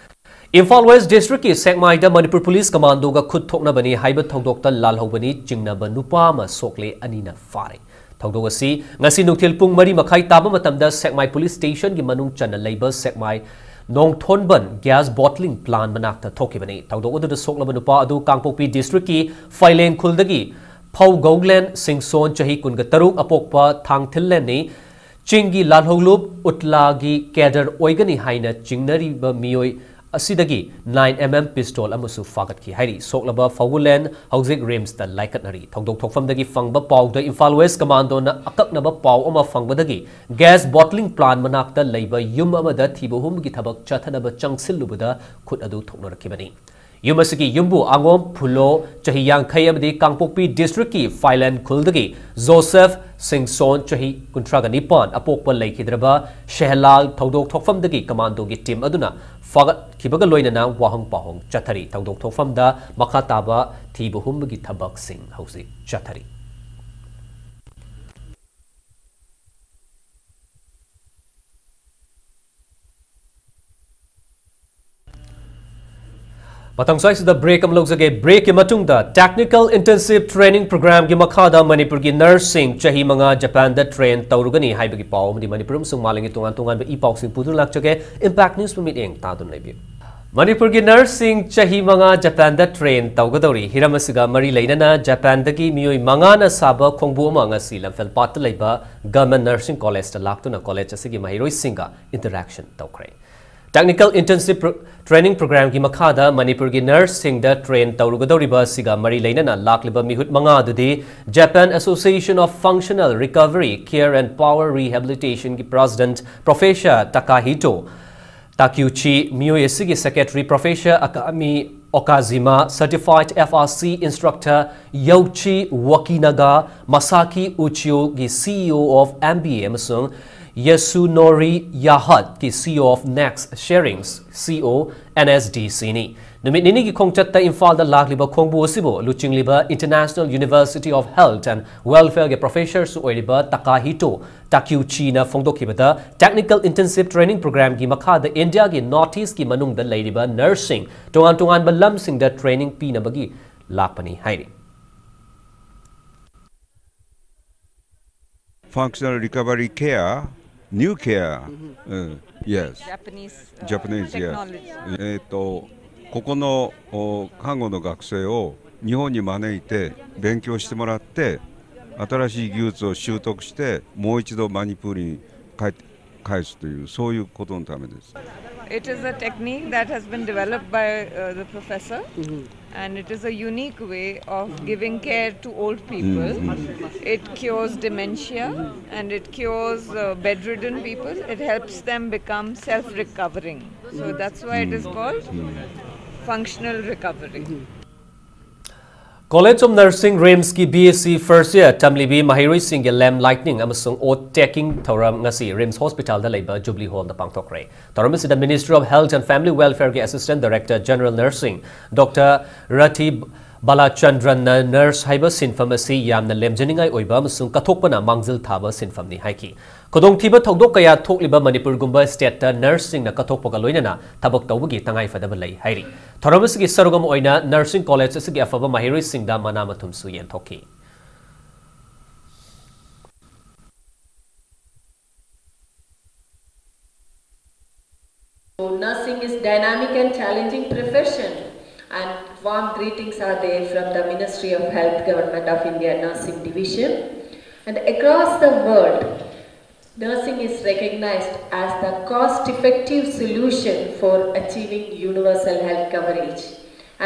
ꯏꯝꯐꯥꯜ West Districtꯀꯤ ꯁꯦꯛꯃꯥꯏꯗ ꯃꯅꯤꯄꯨꯔ ꯄꯨꯂꯤꯁ ꯀꯃꯥꯟꯗꯣꯒ ꯈꯨꯠ ꯊꯣꯛꯅꯕꯅꯤ ꯍꯥꯏꯕ ꯊꯧꯗꯣꯛꯇ ꯂꯥꯜꯍꯧꯕꯅꯤ ꯆꯤꯡꯅꯕ ꯅꯨꯄꯥ ꯑꯃ ꯁꯣꯛꯂꯦ, ꯑꯅꯤꯅ ꯐꯥꯔꯦ꯫ ꯊꯧꯗꯣꯛ ꯑꯁꯤ ꯉꯁꯤ ꯅꯨꯡꯊꯤꯜ ꯄꯨꯡ ꯃꯔꯤ ꯃꯈꯥꯏ ꯇꯥꯕ ꯃꯇꯝꯗ ꯁꯦꯛꯃꯥꯏ ꯄꯨꯂꯤꯁ ꯁ꯭ꯇꯦꯁꯟꯒꯤ ꯃꯅꯨꯡ ꯆꯟꯅ ꯂꯩꯕ ꯁꯦꯛꯃꯥꯏ ꯅꯣꯡꯊꯣꯟꯕꯟ gas bottling plant ꯃꯅꯥꯛꯇ ꯊꯣꯛꯈꯤꯕꯅꯤ꯫ ꯊꯧꯗꯣꯛ ꯑꯗꯨꯗ ꯁꯣꯛꯂꯕ ꯅꯨꯄꯥ ꯑꯗꯨ ꯀꯥꯡꯄꯣꯛꯄꯤ districtꯀꯤ ꯐꯥꯏꯂꯦꯟ ꯈꯨꯜꯗꯒꯤ ꯐꯧꯒꯧꯂꯦꯟ ꯁꯤꯡꯁꯣꯟ, ꯆꯍꯤ ꯀꯨꯟꯒ ꯇꯔꯨꯛ, ꯑꯄꯣꯛꯄ ꯊꯥꯡꯊꯤꯜꯂꯦꯟꯅꯤ꯫ ꯆꯤꯡꯒꯤ ꯂꯥꯜꯍꯧꯂꯨꯞ ꯎꯠꯂꯥꯒꯤ cadre ꯑꯣꯏꯒꯅꯤ ꯍꯥꯏꯅ ꯆꯤꯡꯅꯔꯤꯕ ꯃꯤꯑꯣꯏ ꯑꯁꯤꯗꯒꯤ nine MM pistol ꯑꯃꯁꯨ ꯐꯥꯒꯠꯈꯤ ꯍꯥꯏꯔꯤ꯫ ꯁꯣꯛꯂꯕ ꯐꯧꯒꯨꯂꯦꯟ ꯍꯧꯖꯤꯛ RIMSꯇ ꯂꯥꯏꯀꯠꯅꯔꯤ꯫ ꯊꯧꯗꯣꯛ ꯊꯣꯛꯐꯝꯗꯒꯤ ꯐꯪꯕ ꯄꯥꯎꯗ ꯏꯝꯐꯥꯜ West ꯀꯃꯥꯟꯗꯣꯅ ꯑꯀꯛꯅꯕ ꯄꯥꯎ ꯑꯃ ꯐꯪꯕꯗꯒꯤ gas bottling plant ꯃꯅꯥꯛꯇ ꯂꯩꯕ ꯌꯨꯝ ꯑꯃꯗ ꯊꯤꯕ ꯍꯨꯝꯕꯒꯤ ꯊꯕꯛ ꯆꯠꯊꯅꯕ ꯆꯪꯁꯤꯜꯂꯨꯕꯗ ꯈꯨꯠ ꯑꯗꯨ ꯊꯣꯛꯅꯔꯛꯈꯤꯕꯅꯤ꯫ ꯌꯨꯝ ꯑꯁꯤꯒꯤ ꯌꯨꯝꯕꯨ ꯑꯉꯣꯝ ꯐꯨꯂꯣ, ꯆꯍꯤ ꯌꯥꯡꯈꯩ, ꯑꯃꯗꯤ ꯀꯥꯡꯄꯣꯛꯄꯤ districtꯀꯤ ꯐꯥꯏꯂꯦꯟ ꯈꯨꯜꯗꯒꯤ ꯖꯣꯁꯦꯐ ꯁꯤꯡꯁꯣꯟ, ꯆꯍꯤ ꯀꯨꯟꯊ꯭ꯔꯥꯒ ꯅꯤꯄꯥꯟ, ꯑꯄꯣꯛꯄ ꯂꯩꯈꯤꯗ꯭ꯔꯕ ꯁꯦꯍꯂꯥꯜ ꯊꯧꯗꯣꯛ ꯊꯣꯛꯐꯝꯗꯒꯤ ꯀꯃꯥꯟꯗꯣꯒꯤ team ꯑꯗꯨꯅ ꯐꯥꯒꯠꯈꯤꯕꯒ ꯂꯣꯏꯅꯅ ꯋꯥꯍꯪ ꯄꯥꯎꯍꯪ ꯆꯠꯊꯔꯤ꯫ ꯊꯧꯗꯣꯛ ꯊꯣꯛꯐꯝꯗ ꯃꯈꯥ ꯇꯥꯕ ꯊꯤꯕ ꯍꯨꯝꯕꯒꯤ ꯊꯕꯛꯁꯤꯡ ꯍꯧꯖꯤꯛ ꯆꯠꯊꯔꯤ꯫ ꯃꯇꯝ ꯁ꯭ꯋꯥꯏꯁꯤꯗ break ꯑꯃ ꯂꯧꯖꯒꯦ꯫ Breakꯀꯤ ꯃꯇꯨꯡꯗ Technical Intensive Training Programꯒꯤ ꯃꯈꯥꯗ ꯃꯅꯤꯄꯨꯔꯒꯤ nurseꯁꯤꯡ ꯆꯍꯤ ꯃꯉꯥ ꯖꯄꯥꯟꯗ train ꯇꯧꯔꯨꯒꯅꯤ ꯍꯥꯏꯕꯒꯤ ꯄꯥꯎ ꯑꯃꯗꯤ ꯃꯅꯤꯄꯨꯔ ꯑꯃꯁꯨꯡ ꯃꯥꯂꯦꯝꯒꯤ ꯇꯣꯉꯥꯟ ꯇꯣꯉꯥꯟꯕ ꯏ ꯄꯥꯎꯁꯤꯡ ꯄꯨꯗꯨꯅ ꯂꯥꯛꯆꯒꯦ꯫ Impact Newsꯄꯨ ꯃꯤꯠꯌꯦꯡ ꯇꯥꯗꯨꯅ ꯂꯩꯕꯤꯌꯨ꯫ ꯃꯅꯤꯄꯨꯔꯒꯤ nurseꯁꯤꯡ ꯆꯍꯤ ꯃꯉꯥ ꯖꯄꯥꯟꯗ train ꯇꯧꯒꯗꯧꯔꯤ꯫ ꯍꯤꯔꯝ ꯑꯁꯤꯒ ꯃꯔꯤ ꯂꯩꯅꯅ ꯖꯄꯥꯟꯗꯒꯤ ꯃꯤꯑꯣꯏ ꯃꯉꯥꯅ ꯁꯥꯕ ꯈꯣꯡꯕꯨ ꯑꯃ ꯉꯁꯤ ꯂꯝꯐꯦꯜꯄꯥꯠꯇ ꯂꯩꯕ Government Nursing Collegeꯇ ꯂꯥꯛꯇꯨꯅ college ꯑꯁꯤꯒꯤ ꯃꯍꯩꯔꯣꯏꯁꯤꯡꯒ interaction ꯇꯧꯈ꯭ꯔꯦ꯫ Technical Intensive Pro- Training Programꯒꯤ ꯃꯈꯥꯗ ꯃꯅꯤꯄꯨꯔꯒꯤ ꯅꯔꯁꯁꯤꯡꯗ ꯇ꯭ꯔꯦꯟ ꯇꯧꯔꯨꯒꯗꯧꯔꯤꯕ ꯑꯁꯤꯒ ꯃꯔꯤ ꯂꯩꯅꯅ ꯂꯥꯛꯂꯤꯕ ꯃꯤꯍꯨꯠ ꯃꯉꯥ ꯑꯗꯨꯗꯤ Japan Association of Functional Recovery, Care and Power Rehabilitationꯒꯤ President Professor Takahito Takiuchi, ꯃꯤꯑꯣꯏ ꯑꯁꯤꯒꯤ Secretary Professor Akami Okajima, Certified F R C Instructor Yoichi Wakinaga, Masaki Uchioꯒꯤ C E O of M B A ꯑꯃꯁꯨꯡ Yasunori Yahatꯀꯤ C E O of Next Sharing, C O N S D Cꯅꯤ꯫ ꯅꯨꯃꯤꯠ ꯅꯤꯅꯤꯒꯤ ꯈꯣꯡꯆꯠꯇ ꯏꯝꯐꯥꯜꯗ ꯂꯥꯛꯂꯤꯕ ꯈꯣꯡꯕꯨ ꯑꯁꯤꯕꯨ ꯂꯨꯆꯤꯡꯂꯤꯕ International University of Health and Welfareꯒꯤ Professorꯁꯨ ꯑꯣꯏꯔꯤꯕ Takahito Takiuchiꯅ ꯐꯣꯡꯗꯣꯛꯈꯤꯕꯗ, Technical Intensive Training Programꯒꯤ ꯃꯈꯥꯗ ꯏꯟꯗꯤꯌꯥꯒꯤ North Eastꯀꯤ ꯃꯅꯨꯡꯗ ꯂꯩꯔꯤꯕ ꯅꯔꯁꯁꯤꯡ ꯇꯣꯉꯥꯟ ꯇꯣꯉꯥꯟꯕ ꯂꯝꯁꯤꯡꯗ ꯇ꯭ꯔꯦꯅꯤꯡ ꯄꯤꯅꯕꯒꯤ ꯂꯥꯛꯄꯅꯤ ꯍꯥꯏꯔꯤ꯫ Functional recovery care, new care. Uh, yes. Japanese, uh, Japanese, yes. technology. えっと、ここのお看護の学生を日本に招いて勉強してもらって、新しい技術を習得して、もう一度マニプールに帰って返すという、そういうことのためです。 It is a technique that has been developed by uh, the professor, and it is a unique way of giving care to old people. It cures dementia and it cures uh, bedridden people. It helps them become self recovering. So that's why it is called functional recovery. College of Nursing, RIMSꯀꯤ B S C first year ꯇꯝꯂꯤꯕꯤ ꯃꯍꯩꯔꯣꯏꯁꯤꯡꯒꯤ lamp lighting ꯑꯃꯁꯨꯡ oath taking ꯊꯧꯔꯝ ꯉꯁꯤ RIMS Hospitalꯗ ꯂꯩꯕ Jubilee Hallꯗ ꯄꯥꯡꯊꯣꯛꯈ꯭ꯔꯦ꯫ ꯊꯧꯔꯝ ꯑꯁꯤꯗ Ministry of Health and Family Welfareꯒꯤ Assistant Director General Nursing Doctor Rathi ꯕꯥꯂꯥꯆꯟꯗ꯭ꯔꯟꯅ nurse ꯍꯥꯏꯕ ꯁꯤꯟꯐꯝ ꯑꯁꯤ ꯌꯥꯝꯅ ꯂꯦꯝꯖꯅꯤꯡꯉꯥꯏ ꯑꯣꯏꯕ ꯑꯃꯁꯨꯡ ꯀꯠꯊꯣꯛꯄꯅ ꯃꯥꯡꯖꯤꯜ ꯊꯥꯕ ꯁꯤꯟꯐꯝꯅꯤ ꯍꯥꯏꯈꯤ꯫ ꯈꯨꯗꯣꯡꯊꯤꯕ ꯊꯧꯗꯣꯛ ꯀꯌꯥ ꯊꯣꯛꯂꯤꯕ ꯃꯅꯤꯄꯨꯔꯒꯨꯝꯕ stateꯇ ꯅꯔꯁꯁꯤꯡꯅ ꯀꯠꯊꯣꯛꯄꯒ ꯂꯣꯏꯅꯅ ꯊꯕꯛ ꯇꯧꯕꯒꯤ ꯇꯉꯥꯏꯐꯗꯕ ꯂꯩ ꯍꯥꯏꯔꯤ꯫ ꯊꯧꯔꯝ ꯑꯁꯤꯒꯤ ꯁꯔꯨꯛ ꯑꯃ ꯑꯣꯏꯅ ꯅꯔꯁꯤꯡ ꯀꯣꯂꯦꯖ ꯑꯁꯤꯒꯤ ꯑꯐꯕ ꯃꯍꯩꯔꯣꯏꯁꯤꯡꯗ ꯃꯅꯥ ꯃꯊꯨꯝꯁꯨ ꯌꯦꯟꯊꯣꯛꯈꯤ꯫ Nursing is dynamic and challenging profession, and warm greetings are there from the Ministry of Health, Government of India Nursing Division. And across the world, Nursing is recognized as the cost-effective solution for achieving universal health coverage,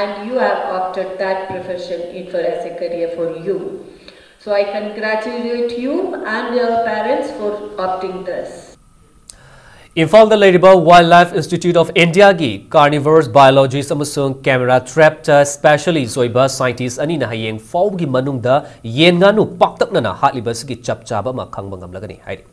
and you have opted that profession in for as a career for you. So I congratulate you and your parents for opting this. ꯏꯝꯐꯥꯜꯗ ꯂꯩꯔꯤꯕ Wildlife Institute of Indiaꯒꯤ carnivores biologist ꯑꯃꯁꯨꯡ camera trapꯇ specialist ꯑꯣꯏꯕ scientist ꯑꯅꯤꯅ ꯍꯌꯦꯡ ꯐꯥꯎꯕꯒꯤ ꯃꯅꯨꯡꯗ ꯌꯦꯟ ꯉꯥꯅꯨ ꯄꯥꯛꯇꯛꯅꯅ ꯍꯥꯠꯂꯤꯕ ꯑꯁꯤꯒꯤ ꯆꯞ ꯆꯥꯕ ꯑꯃ ꯈꯪꯕ ꯉꯝꯂꯒꯅꯤ ꯍꯥꯏꯔꯤ꯫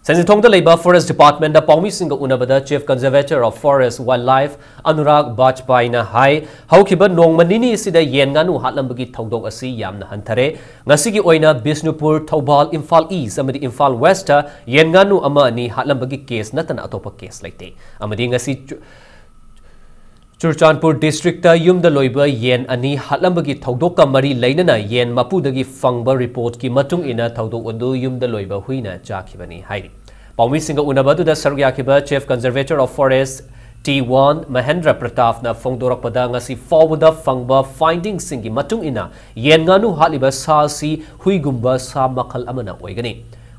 ꯁꯟꯖꯤꯊꯣꯡꯗ ꯂꯩꯕ Forest Departmentꯇ ꯄꯥꯎꯃꯤꯁꯤꯡꯒ ꯎꯅꯕꯗ Chief Conservator of Forest Wildlife Anurag ꯕꯥꯖꯄꯥꯏꯅ ꯍꯥꯏ, ꯍꯧꯈꯤꯕ ꯅꯣꯡꯃ ꯅꯤꯅꯤ ꯑꯁꯤꯗ ꯌꯦꯟ ꯉꯥꯅꯨ ꯍꯥꯠꯂꯝꯕꯒꯤ ꯊꯧꯗꯣꯛ ꯑꯁꯤ ꯌꯥꯝꯅ ꯍꯟꯊꯔꯦ꯫ ꯉꯁꯤꯒꯤ ꯑꯣꯏꯅ ꯕꯤꯁꯅꯨꯄꯨꯔ, ꯊꯧꯕꯥꯜ, ꯏꯝꯐꯥꯜ East ꯑꯃꯗꯤ ꯏꯝꯐꯥꯜ Westꯇ ꯌꯦꯟ ꯉꯥꯅꯨ ꯑꯃ ꯑꯅꯤ ꯍꯥꯠꯂꯝꯕꯒꯤ case ꯅꯠꯇꯅ ꯑꯇꯣꯞꯄ case ꯂꯩꯇꯦ꯫ ꯑꯃꯗꯤ ꯉꯁꯤ ꯆꯨ-, ꯆꯨꯔꯆꯥꯟꯄꯨꯔ districtꯇ ꯌꯨꯝꯗ ꯂꯣꯏꯕ ꯌꯦꯟ ꯑꯅꯤ ꯍꯥꯠꯂꯝꯕꯒꯤ ꯊꯧꯗꯣꯛꯀ ꯃꯔꯤ ꯂꯩꯅꯅ ꯌꯦꯟ ꯃꯄꯨꯗꯒꯤ ꯐꯪꯕ reportꯀꯤ ꯃꯇꯨꯡ ꯏꯟꯅ ꯊꯧꯗꯣꯛ ꯑꯗꯨ ꯌꯨꯝꯗ ꯂꯣꯏꯕ ꯍꯨꯏꯅ ꯆꯥꯈꯤꯕꯅꯤ ꯍꯥꯏꯔꯤ꯫ ꯄꯥꯎꯃꯤꯁꯤꯡꯒ ꯎꯅꯕ ꯑꯗꯨꯗ ꯁꯔꯨꯛ ꯌꯥꯈꯤꯕ Chief Conservator of Forest T one Mahendra ꯄ꯭ꯔꯇꯥꯞꯅ ꯐꯣꯡꯗꯣꯔꯛꯄꯗ ꯉꯁꯤ ꯐꯥꯎꯕꯗ ꯐꯪꯕ findingꯁꯤꯡꯒꯤ ꯃꯇꯨꯡ ꯏꯟꯅ ꯌꯦꯟ ꯉꯥꯅꯨ ꯍꯥꯠꯂꯤꯕ ꯁꯥ ꯑꯁꯤ ꯍꯨꯏꯒꯨꯝꯕ ꯁꯥ ꯃꯈꯜ ꯑꯃꯅ ꯑꯣꯏꯒꯅꯤ꯫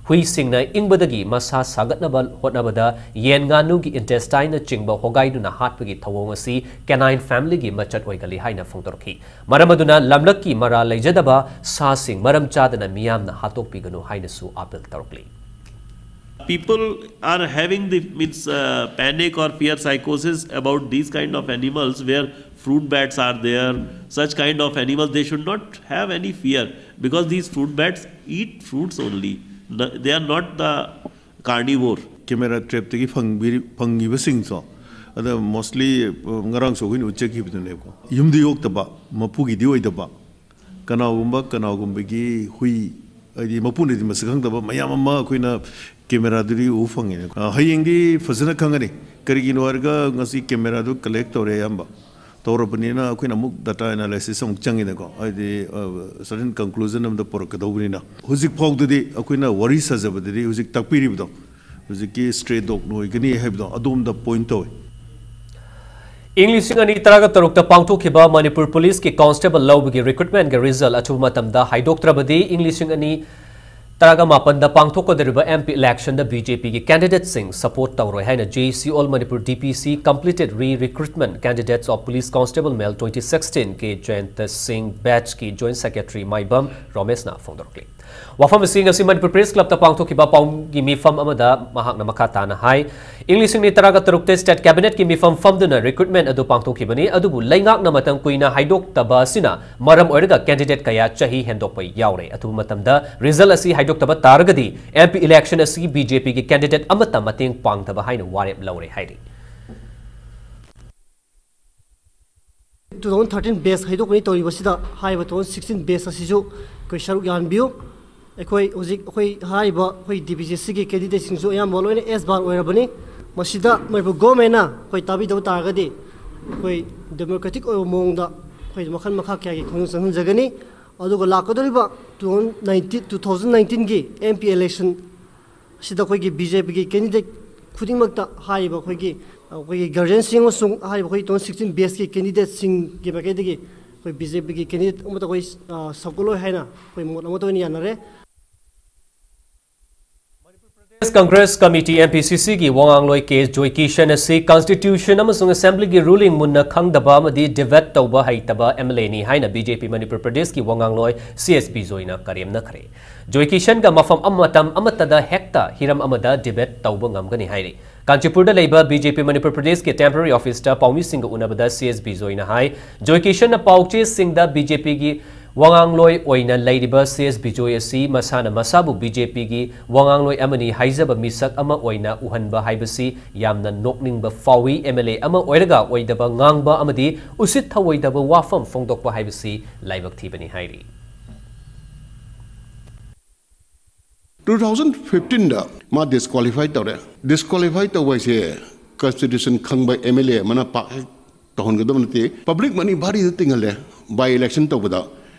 ꯍꯨꯏꯁꯤꯡꯅ ꯏꯪꯕꯗꯒꯤ ꯃꯁꯥ ꯁꯥꯒꯠꯅꯕ ꯍꯣꯠꯅꯕꯗ ꯌꯦꯟ ꯉꯥꯅꯨꯒꯤ intestineꯅꯆꯤꯡꯕ ꯍꯣꯒꯥꯏꯗꯨꯅ ꯍꯥꯠꯄꯒꯤ ꯊꯧꯑꯣꯡ ꯑꯁꯤ canine familyꯒꯤ ꯃꯆꯠ ꯑꯣꯏꯒꯜꯂꯤ ꯍꯥꯏꯅ ꯐꯣꯡꯗꯣꯔꯛꯈꯤ꯫ ꯃꯔꯝ ꯑꯗꯨꯅ ꯂꯝꯂꯛꯀꯤ ꯃꯔꯥ ꯂꯩꯖꯗꯕ ꯁꯥꯁꯤꯡ ꯃꯔꯝ ꯆꯥꯗꯅ ꯃꯤꯌꯥꯝꯅ ꯍꯥꯠꯇꯣꯛꯄꯤꯒꯅꯨ ꯍꯥꯏꯅꯁꯨ appeal ꯇꯧꯔꯛꯂꯤ꯫ People are having the means uh, panic or fear psychosis about these kind of animals where fruit bats are there. Such kind of animals, they should not have any fear because these fruit bats eat fruits only. They are not the carnivore. Camera trapꯇꯒꯤ ꯐꯪꯕꯤꯔꯤ ꯐꯪꯉꯤꯕꯁꯤꯡꯁꯣ ꯑꯗ mostly ꯉꯔꯥꯡꯁꯨ ꯑꯩꯈꯣꯏꯅ ꯎꯠꯆꯈꯤꯕꯗꯨꯅꯦꯕꯀꯣ꯫ ꯌꯨꯝꯗ ꯌꯣꯛꯇꯕ, ꯃꯄꯨꯒꯤꯗꯤ ꯑꯣꯏꯗꯕ, ꯀꯅꯥꯒꯨꯝꯕ ꯀꯅꯥꯒꯨꯝꯕꯒꯤ ꯍꯨꯏ, ꯍꯥꯏꯗꯤ ꯃꯄꯨꯅꯗꯤ ꯃꯁꯛ ꯈꯪꯗꯕ ꯃꯌꯥꯝ ꯑꯃ ꯑꯩꯈꯣꯏꯅ cameraꯗꯨꯗꯤ ꯎ ꯐꯪꯉꯦ꯫ ꯍꯌꯦꯡꯗꯤ ꯐꯖꯅ ꯈꯪꯒꯅꯤ꯫ ꯀꯔꯤꯒꯤꯅꯣ ꯍꯥꯏꯔꯒ ꯉꯁꯤ cameraꯗꯨ collect ꯇꯧꯔꯦ ꯑꯌꯥꯝꯕ꯫ ꯇꯧꯔꯕꯅꯤꯅ ꯑꯩꯈꯣꯏꯅ ꯑꯃꯨꯛ data analysis ꯑꯃꯨꯛ ꯆꯪꯉꯤꯗꯀꯣ꯫ ꯍꯥꯏꯗꯤ certain conclusion ꯑꯃꯗ ꯄꯨꯔꯛꯀꯗꯧꯕꯅꯤꯅ꯫ ꯍꯧꯖꯤꯛ ꯐꯥꯎꯗꯗꯤ ꯑꯩꯈꯣꯏꯅ ꯋꯥꯔꯤ ꯁꯥꯖꯕꯗꯗꯤ ꯍꯧꯖꯤꯛ ꯇꯥꯛꯄꯤꯔꯤꯕꯗꯣ ꯍꯧꯖꯤꯛꯀꯤ stray dogꯅ ꯑꯣꯏꯒꯅꯤ ꯍꯥꯏꯕꯗꯣ ꯑꯗꯣꯝꯗ point ꯇꯧꯋꯤ꯫ ꯏꯪ ꯂꯤꯁꯤꯡ ꯑꯅꯤ ꯇꯔꯥꯒ ꯇꯔꯨꯛꯇ ꯄꯥꯡꯊꯣꯛꯈꯤꯕ ꯃꯅꯤꯄꯨꯔ ꯄꯨꯂꯤꯁꯀꯤ constable ꯂꯧꯕꯒꯤ recruitmentꯒꯤ result ꯑꯊꯨꯕ ꯃꯇꯝꯗ ꯍꯥꯏꯗꯣꯛꯇ꯭ꯔꯕꯗꯤ ꯏꯪ ꯂꯤꯁꯤꯡ ꯑꯅꯤ ꯇꯔꯥꯒ ꯃꯥꯄꯟꯗ ꯄꯥꯡꯊꯣꯛꯀꯗꯧꯔꯤꯕ M P election ꯗ B J P ꯒꯤ candidate ꯁꯤꯡ support ꯇꯧꯔꯣꯏ ꯍꯥꯏꯅ J C All Manipur D P C Completed Re-Recruitment Candidates of Police Constable Male twenty sixteen ꯀꯤ Jayanta Singh batch ꯀꯤ Joint Secretary ꯃꯥꯏꯕꯝ ꯔꯣꯃꯦꯁꯅ ꯐꯣꯡꯗꯣꯔꯛꯂꯤ꯫ ꯋꯥꯐꯝ ꯑꯁꯤ ꯉꯁꯤ Manipur Press Club ꯇ ꯄꯥꯡꯊꯣꯛꯈꯤꯕ ꯄꯥꯎꯒꯤ ꯃꯤꯐꯝ ꯑꯃꯗ ꯃꯍꯥꯛꯅ ꯃꯈꯥ ꯇꯥꯅ ꯍꯥꯏ, ꯏꯪ ꯂꯤꯁꯤꯡ ꯑꯅꯤ ꯇꯔꯥꯒ ꯇꯔꯨꯛꯇ State Cabinet ꯀꯤ ꯃꯤꯐꯝ ꯐꯝꯗꯨꯅ recruitment ꯑꯗꯨ ꯄꯥꯡꯊꯣꯛꯈꯤꯕꯅꯤ, ꯑꯗꯨꯕꯨ ꯂꯩꯉꯥꯛꯅ ꯃꯇꯝ ꯀꯨꯏꯅ ꯍꯥꯏꯗꯣꯛꯇꯕ ꯑꯁꯤꯅ ꯃꯔꯝ ꯑꯣꯏꯔꯒ candidate ꯀꯌꯥ ꯆꯍꯤ ꯍꯦꯟꯗꯣꯛꯄ ꯌꯥꯎꯔꯦ꯫ ꯑꯊꯨꯕ ꯃꯇꯝꯗ result ꯑꯁꯤ ꯍꯥꯏꯗꯣꯛꯇꯕ ꯇꯥꯔꯒꯗꯤ M P election ꯑꯁꯤ B J P ꯒꯤ candidate ꯑꯃꯠꯇ ꯃꯇꯦꯡ ꯄꯥꯡꯗꯕ ꯍꯥꯏꯅ ꯋꯥꯔꯦꯞ ꯂꯧꯔꯦ ꯍꯥꯏꯔꯤ꯫ Two thousand thirteen batch ꯍꯥꯏꯗꯣꯛꯀꯅꯤ ꯇꯧꯔꯤꯕꯁꯤꯗ ꯍꯥꯏꯔꯤꯕ two thousand sixteen batch ꯑꯁꯤꯁꯨ ꯑꯩꯈꯣꯏ ꯁꯔꯨꯛ ꯌꯥꯍꯟꯕꯤꯌꯨ꯫ ꯑꯩꯈꯣꯏ ꯍꯧꯖꯤꯛ ꯑꯩꯈꯣꯏ ꯍꯥꯏꯔꯤꯕ ꯑꯩꯈꯣꯏ D P C ꯁꯤꯒꯤ candidate ꯁꯤꯡꯁꯨ ꯑꯌꯥꯝꯕ ꯂꯣꯏꯅ S bar ꯑꯣꯏꯔꯕꯅꯤ꯫ ꯃꯁꯤꯗ ꯃꯅꯤꯄꯨꯔ government ꯅ ꯑꯩꯈꯣꯏ ꯇꯥꯕꯤꯗꯕ ꯇꯥꯔꯒꯗꯤ ꯑꯩꯈꯣꯏ democratic ꯑꯣꯏꯕ ꯃꯑꯣꯡꯗ ꯑꯩꯈꯣꯏ ꯃꯈꯜ ꯃꯈꯥ ꯀꯌꯥꯒꯤ ꯈꯣꯡꯖꯪ ꯆꯪꯍꯟꯖꯒꯅꯤ꯫ ꯑꯗꯨꯒ ꯂꯥꯛꯀꯗꯧꯔꯤꯕ two thousand nineteen, two thousand nineteen ꯒꯤ M P election ꯁꯤꯗ ꯑꯩꯈꯣꯏꯒꯤ B J P ꯒꯤ candidate ꯈꯨꯗꯤꯡꯃꯛꯇ ꯍꯥꯏꯔꯤꯕ ꯑꯩꯈꯣꯏꯒꯤ, ꯑꯩꯈꯣꯏꯒꯤ guardian ꯁꯤꯡ ꯑꯃꯁꯨꯡ ꯍꯥꯏꯔꯤꯕ ꯑꯩꯈꯣꯏꯒꯤ two thousand sixteen batch ꯀꯤ candidate ꯁꯤꯡꯒꯤ ꯃꯥꯏꯀꯩꯗꯒꯤ ꯑꯩꯈꯣꯏ B J P ꯒꯤ candidate ꯑꯃꯠꯇ ꯑꯩꯈꯣꯏ, ꯑ, ꯁꯧꯒꯠꯂꯣꯏ ꯍꯥꯏꯅ ꯑꯩꯈꯣꯏ ꯃꯣꯠ ꯑꯃꯠꯇ ꯑꯣꯏꯅ ꯌꯥꯅꯔꯦ꯫ Congress Committee, M P C C ꯒꯤ ꯋꯥꯉꯥꯡꯂꯣꯏ ꯀꯦ ꯖꯣꯏꯀꯤꯁꯟ ꯑꯁꯤ Constitution ꯑꯃꯁꯨꯡ Assembly ꯒꯤ ruling ꯃꯨꯟꯅ ꯈꯪꯗꯕ ꯑꯃꯗꯤ debate ꯇꯧꯕ ꯍꯩꯇꯕ M L A ꯅꯤ ꯍꯥꯏꯅ B J P ꯃꯅꯤꯄꯨꯔ ꯄ꯭ꯔꯗꯦꯁꯀꯤ ꯋꯥꯉꯥꯡꯂꯣꯏ ꯁꯤ ꯑꯦꯁ ꯕꯤꯖꯣꯏꯅ ꯀꯔꯦꯝꯅꯈ꯭ꯔꯦ꯫ ꯖꯣꯏꯀꯤꯁꯟꯒ ꯃꯐꯝ ꯑꯃ, ꯃꯇꯝ ꯑꯃꯠꯇꯗ ꯍꯦꯛꯇ ꯍꯤꯔꯝ ꯑꯃꯗ debate ꯇꯧꯕ ꯉꯝꯒꯅꯤ ꯍꯥꯏꯔꯤ꯫ ꯀꯥꯟꯆꯤꯄꯨꯔꯗ ꯂꯩꯕ B J P ꯃꯅꯤꯄꯨꯔ ꯄ꯭ꯔꯗꯦꯁꯀꯤ temporary office ꯇ ꯄꯥꯎꯃꯤꯁꯤꯡꯒ ꯎꯅꯕꯗ ꯁꯤ ꯑꯦꯁ ꯕꯤꯖꯣꯏꯅ ꯍꯥꯏ, ꯖꯣꯏꯀꯤꯁꯟꯅ ꯄꯥꯎꯆꯦꯁꯤꯡꯗ B J P ꯒꯤ ꯋꯥꯉꯥꯡꯂꯣꯏ ꯑꯣꯏꯅ ꯂꯩꯔꯤꯕ ꯁꯤ ꯑꯦꯁ ꯕꯤꯖꯣꯏ ꯑꯁꯤ ꯃꯁꯥꯅ ꯃꯁꯥꯕꯨ B J P ꯒꯤ ꯋꯥꯉꯥꯡꯂꯣꯏ ꯑꯃꯅꯤ ꯍꯥꯏꯖꯕ ꯃꯤꯁꯛ ꯑꯃ ꯑꯣꯏꯅ ꯎꯍꯟꯕ ꯍꯥꯏꯕꯁꯤ ꯌꯥꯝꯅ ꯅꯣꯛꯅꯤꯡꯕ ꯐꯥꯎꯏ꯫ M L A ꯑꯃ ꯑꯣꯏꯔꯒ ꯑꯣꯏꯗꯕ ꯉꯥꯡꯕ ꯑꯃꯗꯤ ꯎꯁꯤꯠ ꯊꯑꯣꯏꯗꯕ ꯋꯥꯐꯝ ꯐꯣꯡꯗꯣꯛꯄ ꯍꯥꯏꯕꯁꯤ ꯂꯥꯏꯕꯛ ꯊꯤꯕꯅꯤ ꯍꯥꯏꯔꯤ꯫ Two thousand fifteen ꯗ ꯃꯥ disqualify ꯇꯧꯔꯦ꯫ Disqualify ꯇꯧꯕ ꯍꯥꯏꯁꯦ constitution ꯈꯪꯕ M L A ꯑꯃꯅ ꯄꯥꯛ ꯍꯦꯛ ꯇꯧꯍꯟꯒꯗꯕ ꯅꯠꯇꯦ꯫ Public money ꯚꯥꯔꯤꯗ ꯇꯤꯡꯍꯜꯂꯦ by election ꯇꯧꯕꯗ꯫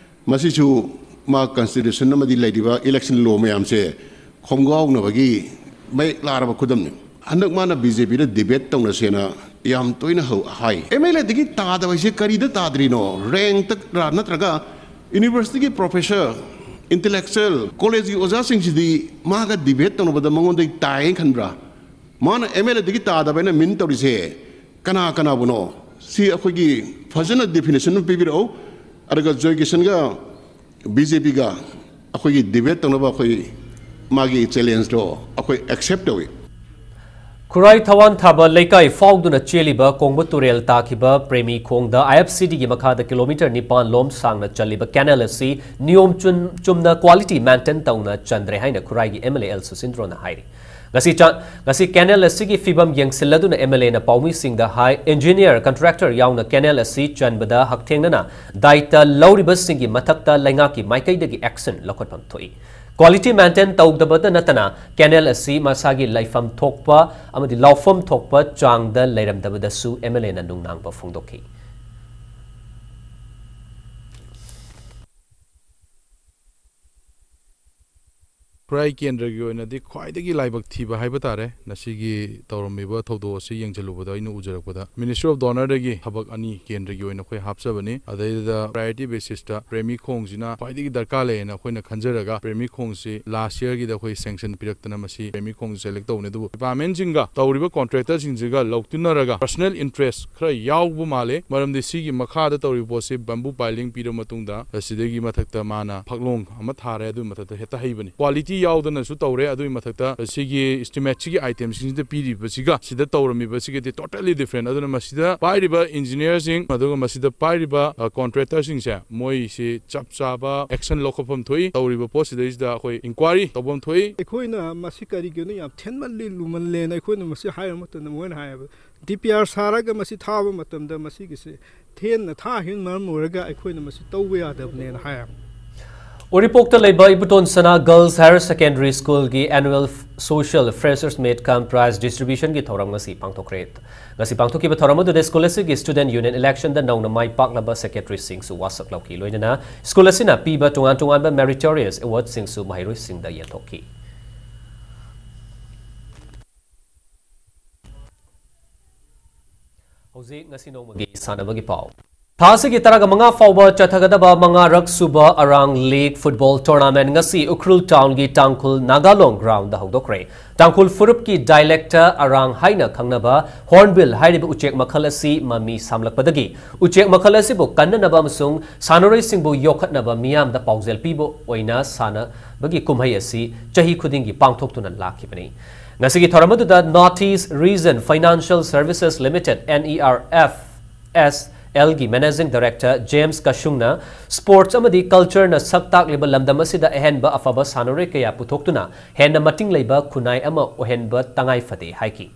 ꯃꯁꯤꯁꯨ ꯃꯥ constitution ꯑꯃꯗꯤ ꯂꯩꯔꯤꯕ election law ꯃꯌꯥꯝꯁꯦ ꯈꯣꯡꯒꯥꯎꯅꯕꯒꯤ ꯃꯌꯦꯛ ꯂꯥꯔꯕ ꯈꯨꯗꯝꯅꯤ꯫ ꯍꯟꯗꯛ ꯃꯥꯅ B J P ꯗ debate ꯇꯧꯅꯁꯦꯅ ꯌꯥꯝ ꯇꯣꯏꯅ ꯍꯧ-, ꯍꯥꯏ꯫ M L A ꯗꯒꯤ ꯇꯥꯗꯕ ꯍꯥꯏꯁꯦ ꯀꯔꯤꯗ ꯇꯥꯗ꯭ꯔꯤꯅꯣ? Rank ꯇꯔꯥ ꯅꯠꯇ꯭ꯔꯒ university ꯒꯤ professor Intellectual, college ꯀꯤ ꯑꯣꯖꯥꯁꯤꯡꯁꯤꯗꯤ ꯃꯥꯒ debate ꯇꯧꯅꯕꯗ ꯃꯉꯣꯟꯗꯒꯤ ꯇꯥꯏ ꯈꯟꯕ꯭ꯔꯥ? ꯃꯥꯅ M L A ꯗꯒꯤ ꯇꯥꯗꯕ ꯍꯥꯏꯅ mean ꯇꯧꯔꯤꯁꯦ ꯀꯅꯥ ꯀꯅꯥꯕꯨꯅꯣ? ꯁꯤ ꯑꯩꯈꯣꯏꯒꯤ ꯐꯖꯅ definition ꯑꯃ ꯄꯤꯕꯤꯔꯛꯎ꯫ ꯑꯗꯨꯒ ꯖꯣꯏ ꯀꯤꯁꯟꯒ B J P ꯒ ꯑꯩꯈꯣꯏꯒꯤ debate ꯇꯧꯅꯕ ꯑꯩꯈꯣꯏ ꯃꯥꯒꯤ challenge ꯗꯣ ꯑꯩꯈꯣꯏ accept ꯇꯧꯏ꯫ ꯈꯨꯔꯥꯏ ꯊꯋꯥꯟ ꯊꯥꯕ ꯂꯩꯀꯥꯏ ꯐꯥꯎꯗꯨꯅ ꯆꯦꯜꯂꯤꯕ ꯀꯣꯡꯕ ꯇꯨꯔꯦꯜ ꯇꯥꯈꯤꯕ ꯄ꯭ꯔꯦꯃꯤ ꯈꯣꯡꯗ I F C D ꯒꯤ ꯃꯈꯥꯗ kilometre ꯅꯤꯄꯥꯟ ꯂꯣꯝ ꯁꯥꯡꯅ ꯆꯜꯂꯤꯕ canal ꯑꯁꯤ ꯅꯤꯌꯣꯝ ꯆꯨꯝ-, ꯆꯨꯝꯅ quality maintain ꯇꯧꯅ ꯆꯟꯗ꯭ꯔꯦ ꯍꯥꯏꯅ ꯈꯨꯔꯥꯏꯒꯤ M L A L ꯁꯨꯁꯤꯟꯗ꯭ꯔꯣꯅ ꯍꯥꯏꯔꯤ꯫ ꯉꯁꯤ ꯆ-, ꯉꯁꯤ canal ꯑꯁꯤꯒꯤ ꯐꯤꯕꯝ ꯌꯦꯡꯁꯤꯜꯂꯗꯨꯅ M L A ꯅ ꯄꯥꯎꯃꯤꯁꯤꯡꯗ ꯍꯥꯏ, engineer, contractor ꯌꯥꯎꯅ canal ꯑꯁꯤ ꯆꯟꯕꯗ ꯍꯛꯊꯦꯡꯅꯅ ꯗꯥꯏꯇ ꯂꯧꯔꯤꯕꯁꯤꯡꯒꯤ ꯃꯊꯛꯇ ꯂꯩꯉꯥꯛꯀꯤ ꯃꯥꯏꯀꯩꯗꯒꯤ action ꯂꯧꯈꯠꯐꯝ ꯊꯣꯛꯏ꯫ Quality maintain ꯇꯧꯗꯕꯇ ꯅꯠꯇꯅ canal ꯑꯁꯤ ꯃꯁꯥꯒꯤ ꯂꯩꯐꯝ ꯊꯣꯛꯄ ꯑꯃꯗꯤ ꯂꯥꯎꯐꯝ ꯊꯣꯛꯄ ꯆꯥꯡꯗ ꯂꯩꯔꯝꯗꯕꯗꯁꯨ M L A ꯅ ꯅꯨꯡꯅꯥꯡꯕ ꯐꯣꯡꯗꯣꯛꯈꯤ꯫ ꯈꯨꯔꯥꯏ ꯀꯦꯟꯗ꯭ꯔꯒꯤ ꯑꯣꯏꯅꯗꯤ ꯈ꯭ꯋꯥꯏꯗꯒꯤ ꯂꯥꯏꯕꯛ ꯊꯤꯕ ꯍꯥꯏꯕ ꯇꯥꯔꯦ꯫ ꯉꯁꯤꯒꯤ ꯇꯧꯔꯝꯃꯤꯕ ꯊꯧꯗꯣꯛ ꯑꯁꯤ ꯌꯦꯡꯁꯤꯜꯂꯨꯕꯗ ꯑꯩꯅ ꯎꯖꯔꯛꯄꯗ Ministry of DoNER ꯗꯒꯤ ꯊꯕꯛ ꯑꯅꯤ ꯀꯦꯟꯗ꯭ꯔꯒꯤ ꯑꯣꯏꯅ ꯑꯩꯈꯣꯏ ꯍꯥꯞꯆꯕꯅꯤ꯫ ꯑꯗꯩꯗꯨꯗ priority basis ꯇ ꯄ꯭ꯔꯦꯃꯤ ꯈꯣꯡꯁꯤꯅ ꯈ꯭ꯋꯥꯏꯗꯒꯤ ꯗꯔꯀꯥꯔ ꯂꯩꯌꯦꯅ ꯑꯩꯈꯣꯏꯅ ꯈꯟꯖꯔꯒ ꯄ꯭ꯔꯦꯃꯤ ꯈꯣꯡꯁꯤ last year ꯒꯤꯗ ꯑꯩꯈꯣꯏ sanction ꯄꯤꯔꯛꯇꯅ ꯃꯁꯤ ꯄ꯭ꯔꯦꯃꯤ ꯈꯣꯡꯁꯤ select ꯇꯧꯕꯅꯤ꯫ ꯑꯗꯨꯕꯨ department ꯁꯤꯡꯒ ꯇꯧꯔꯤꯕ contractor ꯁꯤꯡꯁꯤꯒ ꯂꯧꯇꯤꯟꯅꯔꯒ personal interest ꯈꯔ ꯌꯥꯎꯕ ꯃꯥꯜꯂꯦ꯫ ꯃꯔꯝꯗꯤ ꯁꯤꯒꯤ ꯃꯈꯥꯗ ꯇꯧꯔꯤꯕ ꯄꯣꯠꯁꯤ bamboo piling ꯄꯤꯔꯕ ꯃꯇꯨꯡꯗ ꯑꯁꯤꯗꯒꯤ ꯃꯊꯛꯇ ꯃꯥꯅ ꯐꯛꯂꯣꯡ ꯑꯃ ꯊꯥꯔꯦ, ꯑꯗꯨꯒꯤ ꯃꯊꯛꯇ ꯍꯦꯛꯇ ꯍꯩꯕꯅꯤ꯫ Quality ꯌꯥꯎꯗꯅꯁꯨ ꯇꯧꯔꯦ꯫ ꯑꯗꯨꯒꯤ ꯃꯊꯛꯇ ꯁꯤꯒꯤ estimate ꯁꯤꯒꯤ item ꯁꯤꯡꯁꯤꯗ ꯄꯤꯔꯤꯕꯁꯤꯒ ꯁꯤꯗ ꯇꯧꯔꯝꯃꯤꯕꯁꯤꯒꯗꯤ totally different꯫ ꯑꯗꯨꯅ ꯃꯁꯤꯗ ꯄꯥꯏꯔꯤꯕ engineer ꯁꯤꯡ ꯑꯗꯨꯒ ꯃꯁꯤꯗ ꯄꯥꯏꯔꯤꯕ, ꯑ, contractor ꯁꯤꯡꯁꯦ ꯃꯣꯏꯁꯤ ꯆꯞ ꯆꯥꯕ action ꯂꯧꯈꯠꯐꯝ ꯊꯣꯛꯏ꯫ ꯇꯧꯔꯤꯕ ꯄꯣꯠꯁꯤꯗꯩꯁꯤꯗ ꯑꯩꯈꯣꯏ inquiry ꯇꯧꯐꯝ ꯊꯣꯛꯏ꯫ ꯑꯩꯈꯣꯏꯅ ꯃꯁꯤ ꯀꯔꯤꯒꯤꯅꯣ ꯌꯥꯝ ꯊꯦꯟꯃꯜꯂꯤ, ꯂꯨꯃꯜꯂꯦꯅ ꯑꯩꯈꯣꯏꯅ ꯃꯁꯤ ꯍꯥꯏꯕ ꯃꯇꯝꯗ ꯃꯣꯏꯅ ꯍꯥꯏꯌꯦꯕ, D P R ꯁꯥꯔꯒ ꯃꯁꯤ ꯊꯥꯕ ꯃꯇꯝꯗ ꯃꯁꯤꯒꯤꯁꯤ ꯊꯦꯟꯅ ꯊꯥꯈꯤꯕꯅ ꯃꯔꯝ ꯑꯣꯏꯔꯒ ꯑꯩꯈꯣꯏꯅ ꯃꯁꯤ ꯇꯧꯕ ꯌꯥꯗꯕꯅꯦꯅ ꯍꯥꯏ꯫ ꯎꯔꯤꯄꯣꯛꯇ ꯂꯩꯕ ꯏꯕꯨꯇꯣꯟ ꯁꯅꯥ Girls Higher Secondary School ꯒꯤ annual social freshers meet cum prize distribution ꯒꯤ ꯊꯧꯔꯝ ꯉꯁꯤ ꯄꯥꯡꯊꯣꯛꯈ꯭ꯔꯦ꯫ ꯉꯁꯤ ꯄꯥꯡꯊꯣꯛꯈꯤꯕ ꯊꯧꯔꯝ ꯑꯗꯨꯗ school ꯑꯁꯤꯒꯤ student union election ꯗ ꯅꯧꯅ ꯃꯥꯏ ꯄꯥꯛꯂꯕ secretary ꯁꯤꯡꯁꯨ ꯋꯥꯁꯛ ꯂꯧꯈꯤ꯫ ꯂꯣꯏꯅꯅ school ꯑꯁꯤꯅ ꯄꯤꯕ ꯇꯣꯉꯥꯟ ꯇꯣꯉꯥꯟꯕ meritorious award ꯁꯤꯡꯁꯨ ꯃꯍꯩꯔꯣꯏꯁꯤꯡꯗ ꯌꯦꯟꯊꯣꯛꯈꯤ꯫ ꯍꯧꯖꯤꯛ ꯉꯁꯤ ꯅꯣꯡꯃꯒꯤ ꯁꯥꯟꯅꯕꯒꯤ ꯄꯥꯎ꯫ ꯊꯥ ꯑꯁꯤꯒꯤ ꯇꯔꯥꯃꯉꯥ ꯐꯥꯎꯕ ꯆꯠꯊꯒꯗꯕ ꯃꯉꯥꯔꯛ ꯁꯨꯕ ꯑꯔꯥꯡ ꯂꯤꯒ ꯐꯨꯠꯕꯣꯜ ꯇꯣꯔꯅꯥꯃꯦꯟ ꯉꯁꯤ ꯎꯈ꯭ꯔꯨꯜ ꯇꯥꯎꯟꯒꯤ ꯇꯥꯡꯈꯨꯜ ꯅꯥꯒꯥꯂꯣꯡ ꯒ꯭ꯔꯥꯎꯟꯗ ꯍꯧꯗꯣꯛꯈ꯭ꯔꯦ꯫ ꯇꯥꯡꯈꯨꯜ ꯐꯨꯔꯨꯞꯀꯤ ꯗꯥꯏꯂꯦꯛꯇ ꯑꯔꯥꯡ ꯍꯥꯏꯅ ꯈꯪꯅꯕ ꯍꯣꯔꯟꯕꯤꯜ ꯍꯥꯏꯔꯤꯕ ꯎꯆꯦꯛ ꯃꯈꯜ ꯑꯁꯤ ꯃꯃꯤ ꯁꯥꯝꯂꯛꯄꯗꯒꯤ ꯎꯆꯦꯛ ꯃꯈꯜ ꯑꯁꯤꯕꯨ ꯀꯟꯅꯅꯕ ꯑꯃꯁꯨꯡ ꯁꯥꯟꯅꯔꯣꯏꯁꯤꯡꯕꯨ ꯌꯣꯛꯈꯠꯅꯕ ꯃꯤꯌꯥꯝꯗ ꯄꯥꯎꯖꯦꯜ ꯄꯤꯕ ꯑꯣꯏꯅ ꯁꯥꯟꯅꯕꯒꯤ ꯀꯨꯝꯍꯩ ꯑꯁꯤ ꯆꯍꯤ ꯈꯨꯗꯤꯡꯒꯤ ꯄꯥꯡꯊꯣꯛꯇꯨꯅ ꯂꯥꯛꯈꯤꯕꯅꯤ꯫ ꯉꯁꯤꯒꯤ ꯊꯧꯔꯝ ꯑꯗꯨꯗ North East Region Financial Services Limited, N E R F S L ꯒꯤ Managing Director James ꯀꯁꯨꯡꯅ sports ꯑꯃꯗꯤ culture ꯅ ꯁꯛ ꯇꯥꯛꯂꯤꯕ ꯂꯝꯗꯝ ꯑꯁꯤꯗ ꯑꯍꯦꯟꯕ ꯑꯐꯕ ꯁꯥꯟꯅꯔꯣꯏ ꯀꯌꯥ ꯄꯨꯊꯣꯛꯇꯨꯅ ꯍꯦꯟꯅ ꯃꯇꯤꯡ ꯂꯩꯕ ꯈꯨꯟꯅꯥꯏ ꯑꯃ ꯑꯣꯏꯍꯟꯕ ꯇꯉꯥꯏ ꯐꯗꯦ ꯍꯥꯏꯈꯤ꯫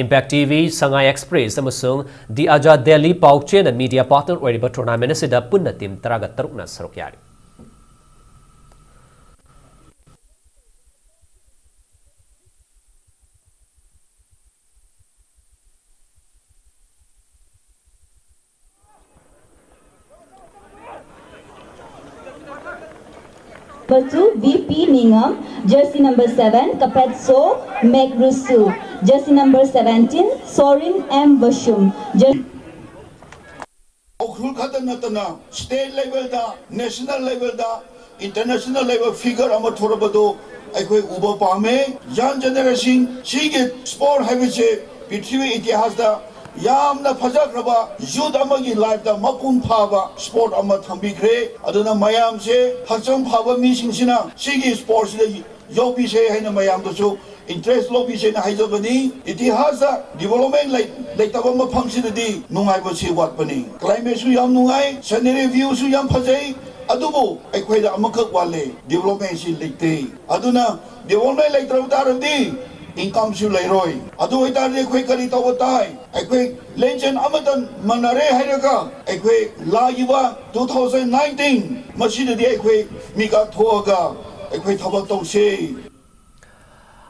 Impact T V, Sangai Express ꯑꯃꯁꯨꯡ The Azad Daily ꯄꯥꯎ ꯆꯦꯅ media partner ꯑꯣꯏꯔꯤꯕ tournament ꯑꯁꯤꯗ ꯄꯨꯟꯅ team ꯇꯔꯥꯒ ꯇꯔꯨꯛꯅ ꯁꯔꯨꯛ ꯌꯥꯔꯤ꯫ Number two, V P Ningam, jersey number seven, Kapetso Mekrusu, jersey number seventeen, Sorin M Vashum, jersey Ukhrul ꯈꯛꯇ ꯅꯠꯇꯅ state level ꯗ, national level ꯗ, international level figure ꯑꯃ ꯊꯣꯔꯛꯄꯗꯨ ꯑꯩꯈꯣꯏ ꯎꯕ ꯄꯥꯝꯃꯦ꯫ Young generation ꯁꯤꯒꯤ sport ꯍꯥꯏꯕꯁꯦ ꯄ꯭ꯔꯤꯊꯤꯕꯤ ꯏꯇꯤꯍꯥꯁꯇ ꯌꯥꯝꯅ ꯐꯖꯈ꯭ꯔꯕ youth ꯑꯃꯒꯤ life ꯇ ꯃꯄꯨꯡ ꯐꯥꯕ sport ꯑꯃ ꯊꯝꯕꯤꯈ꯭ꯔꯦ꯫ ꯑꯗꯨꯅ ꯃꯌꯥꯝꯁꯦ ꯍꯛꯆꯥꯡ ꯐꯕ ꯃꯤꯁꯤꯡꯁꯤꯅ ꯁꯤꯒꯤ sport ꯁꯤꯗ ꯌꯥꯎꯕꯤꯁꯦ ꯍꯥꯏꯅ ꯃꯌꯥꯝꯗꯁꯨ interest ꯂꯧꯕꯤꯁꯦꯅ ꯍꯥꯏꯖꯕꯅꯤ꯫ ꯏꯇꯤꯍꯥꯁꯇ development ꯂꯩ-, ꯂꯩꯇꯕ ꯃꯐꯝꯁꯤꯗꯗꯤ ꯅꯨꯡꯉꯥꯏꯕꯁꯤ ꯋꯥꯠꯄꯅꯤ꯫ Climate ꯁꯨ ꯌꯥꯝ ꯅꯨꯡꯉꯥꯏ, scenery view ꯁꯨ ꯌꯥꯝ ꯐꯖꯩ, ꯑꯗꯨꯕꯨ ꯑꯩꯈꯣꯏꯗ ꯑꯃꯈꯛ ꯋꯥꯠꯂꯦ, development ꯁꯤ ꯂꯩꯇꯦ꯫ ꯑꯗꯨꯅ development ꯂꯩꯇ꯭ꯔꯕ ꯇꯥꯔꯗꯤ income ꯁꯨ ꯂꯩꯔꯣꯏ꯫ ꯑꯗꯨ ꯑꯣꯏꯇꯥꯔꯗꯤ ꯑꯩꯈꯣꯏ ꯀꯔꯤ ꯇꯧꯕ ꯇꯥꯏ? ꯑꯩꯈꯣꯏ ꯂꯦꯡꯖꯦꯜ ꯑꯃꯇ ꯃꯥꯟꯅꯔꯦ ꯍꯥꯏꯔꯒ ꯑꯩꯈꯣꯏ ꯂꯥꯛꯏꯕ two thousand nineteen ꯃꯁꯤꯗꯗꯤ ꯑꯩꯈꯣꯏ ꯃꯤꯀꯥꯞ ꯊꯣꯛꯑꯒ ꯑꯩꯈꯣꯏ ꯊꯕꯛ ꯇꯧꯁꯦ꯫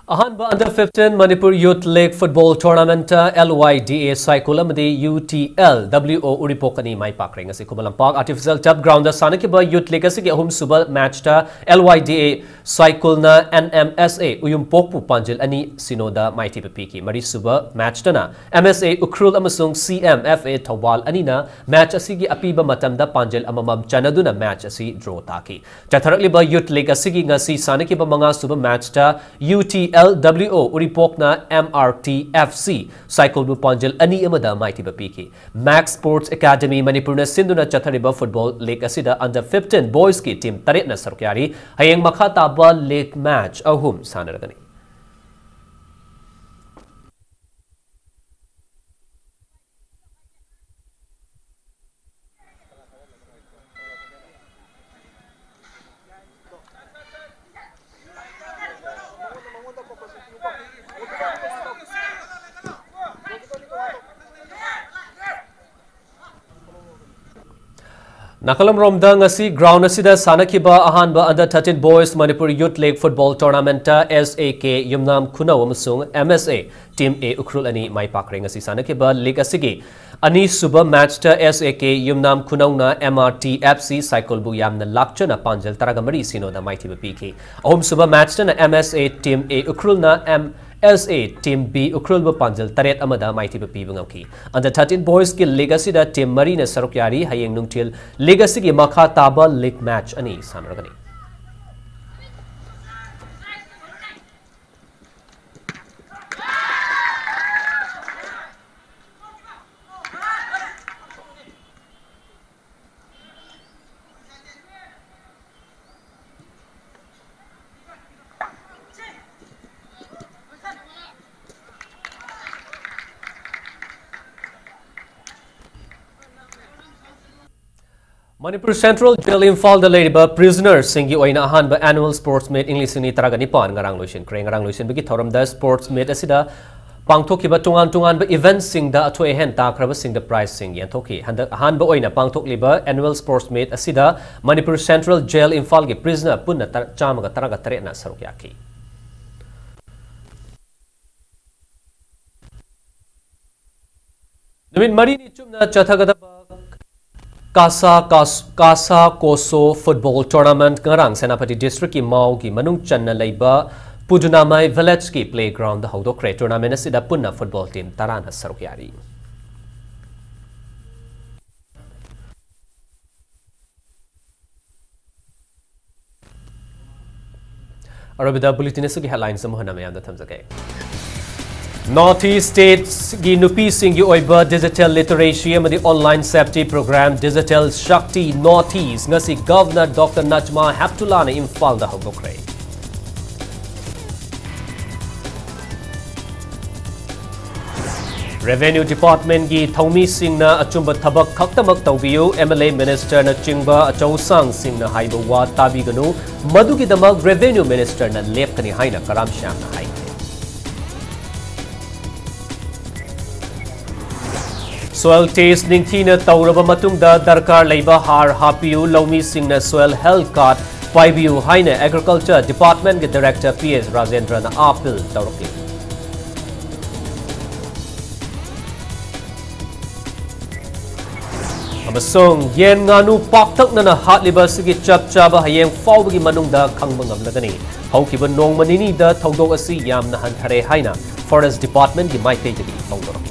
ꯑꯍꯥꯟꯕ Under fifteen Manipur Youth League Football Tournament L Y D A ꯁꯥꯏꯀꯨꯜ ꯑꯃꯗꯤ U T L W O ꯎꯔꯤꯄꯣꯛ ꯑꯅꯤ ꯃꯥꯏ ꯄꯥꯛꯈ꯭ꯔꯦ꯫ ꯉꯁꯤ Khuman Lampak Artificial Turf Ground ꯁꯥꯟꯅꯈꯤꯕ Youth League ꯑꯁꯤꯒꯤ ꯑꯍꯨꯝꯁꯨꯕ match ꯇ L Y D A ꯁꯥꯏꯀꯨꯜꯅ N M S A ꯎꯌꯨꯝꯄꯣꯛꯄꯨ ꯄꯥꯟꯖꯤꯜ ꯑꯅꯤ ꯁꯤꯅꯣꯗ ꯃꯥꯏꯊꯤꯕ ꯄꯤꯈꯤ꯫ ꯃꯔꯤꯁꯨꯕ match ꯇꯅ M S A ꯎꯈ꯭ꯔꯨꯜ ꯑꯃꯁꯨꯡ C M F A Thoubal ꯑꯅꯤꯅ match ꯑꯁꯤꯒꯤ ꯑꯄꯤꯕ ꯃꯇꯝꯗ ꯄꯥꯟꯖꯤꯜ ꯑꯃꯃꯝ ꯆꯟꯅꯗꯨꯅ match ꯑꯁꯤ draw ꯇꯥꯈꯤ꯫ ꯆꯠꯊꯔꯛꯂꯤꯕ Youth League ꯑꯁꯤꯒꯤ ꯉꯁꯤ ꯁꯥꯟꯅꯈꯤꯕ ꯃꯉꯥꯁꯨꯕ match ꯇ U T L W O ꯎꯔꯤꯄꯣꯛꯅ M R T F C ꯁꯥꯏꯀꯨꯜꯕꯨ ꯄꯥꯟꯖꯤꯜ ꯑꯅꯤ ꯑꯃꯗ ꯃꯥꯏꯊꯤꯕ ꯄꯤꯈꯤ꯫ Max Sports Academy ꯃꯅꯤꯄꯨꯔꯅ ꯁꯤꯟꯗꯨꯅ ꯆꯠꯊꯔꯤꯕ football league ꯑꯁꯤꯗ Under fifteen boys ꯀꯤ team ꯇꯔꯦꯠꯅ ꯁꯔꯨꯛ ꯌꯥꯔꯤ꯫ ꯍꯌꯦꯡ ꯃꯈꯥ ꯇꯥꯕ league match ꯑꯍꯨꯝ ꯁꯥꯟꯅꯔꯒꯅꯤ꯫ ꯅꯥꯀꯜ ꯑꯃꯔꯣꯝꯗ ꯉꯁꯤ ground ꯑꯁꯤꯗ ꯁꯥꯟꯅꯈꯤꯕ ꯑꯍꯥꯟꯕ Under thirteen Boys Manipur Youth League Football Tournament ꯇ S A K ꯌꯨꯝꯅꯥꯝ ꯈꯨꯅꯧ ꯑꯃꯁꯨꯡ M S A Team A Ukhrul ꯑꯅꯤ ꯃꯥꯏ ꯄꯥꯛꯈ꯭ꯔꯦ꯫ ꯉꯁꯤ ꯁꯥꯟꯅꯈꯤꯕ league ꯑꯁꯤꯒꯤ ꯑꯅꯤꯁꯨꯕ match ꯇ S A K Yumnam ꯈꯨꯅꯧꯅ M R T F C ꯁꯥꯏꯀꯨꯜꯕꯨ ꯌꯥꯝꯅ ꯂꯥꯛꯆꯅ ꯄꯥꯟꯖꯜ ꯇꯔꯥꯒ ꯃꯔꯤ ꯁꯤꯅꯣꯗ ꯃꯥꯏꯊꯤꯕ ꯄꯤꯈꯤ꯫ ꯑꯍꯨꯝꯁꯨꯕ match ꯇꯅ M S A Team A ꯎꯈ꯭ꯔꯨꯜꯅ M S A Team B ꯎꯈ꯭ꯔꯨꯜꯕꯨ ꯄꯥꯟꯖꯜ ꯇꯔꯦꯠ ꯑꯃꯗ ꯃꯥꯏꯊꯤꯕ ꯄꯤꯕ ꯉꯝꯈꯤ꯫ Under thirteen Boys ꯀꯤ league ꯑꯁꯤꯗ team ꯃꯔꯤꯅ ꯁꯔꯨꯛ ꯌꯥꯔꯤ꯫ ꯍꯌꯦꯡ ꯅꯨꯡꯊꯤꯜ league ꯑꯁꯤꯒꯤ ꯃꯈꯥ ꯇꯥꯕ league match ꯑꯅꯤ ꯁꯥꯟꯅꯔꯒꯅꯤ꯫ ꯃꯅꯤꯄꯨꯔ Central Jail ꯏꯝꯐꯥꯜꯗ ꯂꯩꯔꯤꯕ prisoner ꯁꯤꯡꯒꯤ ꯑꯣꯏꯅ ꯑꯍꯥꯟꯕ annual sports meet ꯏꯪ ꯂꯤꯁꯤꯡ ꯑꯅꯤ ꯇꯔꯥꯒ ꯅꯤꯄꯥꯟ ꯉꯔꯥꯡ ꯂꯣꯏꯁꯤꯟꯈ꯭ꯔꯦ꯫ ꯉꯔꯥꯡ ꯂꯣꯏꯁꯤꯟꯕꯒꯤ ꯊꯧꯔꯝꯗ sports meet ꯑꯁꯤꯗ ꯄꯥꯡꯊꯣꯛꯈꯤꯕ ꯇꯣꯉꯥꯟ ꯇꯣꯉꯥꯟꯕ event ꯁꯤꯡꯗ ꯑꯊꯣꯏ ꯑꯍꯦꯟ ꯇꯥꯈ꯭ꯔꯕꯁꯤꯡꯗ prize ꯁꯤꯡ ꯌꯦꯟꯊꯣꯛꯈꯤ꯫ ꯍꯟꯗꯛ ꯑꯍꯥꯟꯕ ꯑꯣꯏꯅ ꯄꯥꯡꯊꯣꯛꯂꯤꯕ annual sports meet ꯑꯁꯤꯗ ꯃꯅꯤꯄꯨꯔ Central Jail ꯏꯝꯐꯥꯜꯒꯤ prisoner ꯄꯨꯟꯅ ꯇꯔ-, ꯆꯥꯝꯃꯒ ꯇꯔꯥꯒ ꯇꯔꯦꯠꯅ ꯁꯔꯨꯛ ꯌꯥꯈꯤ꯫ ꯅꯨꯃꯤꯠ ꯃꯔꯤꯅꯤ ꯆꯨꯞꯅ ꯆꯠꯊꯒꯗꯕ ꯀꯥꯁꯥ ꯀꯥꯁ-, ꯀꯥꯁꯥ ꯀꯣꯁꯣ ꯐꯨꯠꯕꯣꯜ ꯇꯣꯔꯅꯥꯃꯦꯟꯠ ꯉꯔꯥꯡ ꯁꯦꯅꯥꯄꯇꯤ ꯗꯤꯁꯇ꯭ꯔꯤꯛꯀꯤ ꯃꯥꯎꯒꯤ ꯃꯅꯨꯡ ꯆꯟꯅ ꯂꯩꯕ ꯄꯨꯗꯨꯅꯥꯃꯥꯏ ꯚꯤꯂꯦꯖꯀꯤ ꯄ꯭ꯂꯦꯒ꯭ꯔꯥꯎꯟꯗ ꯍꯧꯗꯣꯛꯈ꯭ꯔꯦ꯫ ꯇꯣꯔꯅꯥꯃꯦꯟꯠ ꯑꯁꯤꯗ ꯄꯨꯟꯅ ꯐꯨꯠꯕꯣꯜ ꯇꯤꯝ ꯇꯔꯥꯅ ꯁꯔꯨꯛ ꯌꯥꯔꯤ꯫ ꯑꯔꯣꯏꯕꯗ ꯕꯨꯂꯦꯇꯤꯟ ꯑꯁꯤꯒꯤ ꯍꯦꯗꯂꯥꯏꯟꯁ ꯑꯃꯨꯛ ꯍꯟꯅ ꯃꯌꯥꯝꯗ ꯊꯝꯖꯒꯦ꯫ ꯅꯣꯔꯊ ꯏꯁ꯭ꯠ ꯁ꯭ꯇꯦꯠꯁꯀꯤ ꯅꯨꯄꯤꯁꯤꯡꯒꯤ ꯑꯣꯏꯕ ꯗꯤꯖꯤꯇꯦꯜ ꯂꯤꯇꯔꯦꯁꯤ ꯑꯃꯗꯤ ꯑꯣꯟꯂꯥꯏꯟ ꯁꯦꯐꯇꯤ ꯄ꯭ꯔꯣꯒ꯭ꯔꯥꯝ ꯗꯤꯖꯤꯇꯦꯜ ꯁꯛꯇꯤ ꯅꯣꯔꯊ ꯏꯁ꯭ꯠ ꯉꯁꯤ ꯒꯚꯔꯅꯔ ꯗꯣꯛꯇꯔ ꯅꯖꯃꯥ ꯍꯦꯞꯇꯨꯂꯥꯅ ꯏꯝꯐꯥꯜꯗ ꯍꯧꯗꯣꯛꯈ꯭ꯔꯦ꯫ ꯔꯦꯚꯦꯅ꯭ꯌꯨ ꯗꯤꯄꯥꯔꯠꯃꯦꯟꯠꯀꯤ ꯊꯧꯃꯤꯁꯤꯡꯅ ꯑꯆꯨꯝꯕ ꯊꯕꯛ ꯈꯛꯇꯃꯛ ꯇꯧꯕꯤꯌꯨ, ꯑꯦꯝ ꯑꯦꯜ ꯑꯦ, ꯃꯤꯅꯤꯁꯇꯔꯅꯆꯤꯡꯕ ꯑꯆꯧꯁꯥꯡꯁꯤꯡꯅ ꯍꯥꯏꯕ ꯋꯥ ꯇꯥꯕꯤꯒꯅꯨ, ꯃꯗꯨꯒꯤꯗꯃꯛ ꯔꯦꯚꯦꯅ꯭ꯌꯨ ꯃꯤꯅꯤꯁꯇꯔꯅ ꯂꯦꯞꯀꯅꯤ ꯍꯥꯏꯅ ꯀꯔꯥꯝ ꯁ꯭ꯌꯥꯝꯅ ꯍꯥꯏꯈꯤ꯫ ꯁꯣꯏꯜ ꯇꯦꯁ꯭ꯠ ꯅꯤꯡꯊꯤꯅ ꯇꯧꯔꯕ ꯃꯇꯨꯡꯗ ꯗꯔꯀꯥꯔ ꯂꯩꯕ ꯍꯥꯔ ꯍꯥꯞꯄꯤꯌꯨ, ꯂꯧꯃꯤꯁꯤꯡꯅ ꯁꯣꯏꯜ ꯍꯦꯜꯊ ꯀꯥꯔꯗ ꯄꯥꯏꯕꯤꯌꯨ ꯍꯥꯏꯅ ꯑꯦꯒ꯭ꯔꯤꯀꯜꯆꯔ ꯗꯤꯄꯥꯔꯠꯃꯦꯟꯠꯀꯤ ꯗꯥꯏꯔꯦꯛꯇꯔ ꯄꯤ ꯑꯦꯁ ꯔꯥꯖꯦꯟꯗ꯭ꯔꯅ ꯑꯥꯄꯤꯜ ꯇꯧꯔꯛꯂꯤ꯫ ꯑꯃꯁꯨꯡ ꯌꯦꯟ ꯉꯥꯅꯨ ꯄꯥꯛꯇꯛꯅꯅ ꯍꯥꯠꯂꯤꯕ ꯑꯁꯤꯒꯤ ꯆꯞ ꯆꯥꯕ ꯍꯌꯦꯡ ꯐꯥꯎꯕꯒꯤ ꯃꯅꯨꯡꯗ ꯈꯪꯕ ꯉꯝꯂꯒꯅꯤ꯫ ꯍꯧꯈꯤꯕ ꯅꯣꯡꯃ ꯅꯤꯅꯤꯗ ꯊꯧꯗꯣꯛ ꯑꯁꯤ ꯌꯥꯝꯅ ꯍꯟꯊꯔꯦ ꯍꯥꯏꯅ ꯐꯣꯔꯦꯁ꯭ꯠ ꯗꯤꯄꯥꯔꯠꯃꯦꯟꯠꯀꯤ ꯃꯥꯏꯀꯩꯗꯒꯤ ꯐꯣꯡꯗꯣꯔꯛꯂꯤ꯫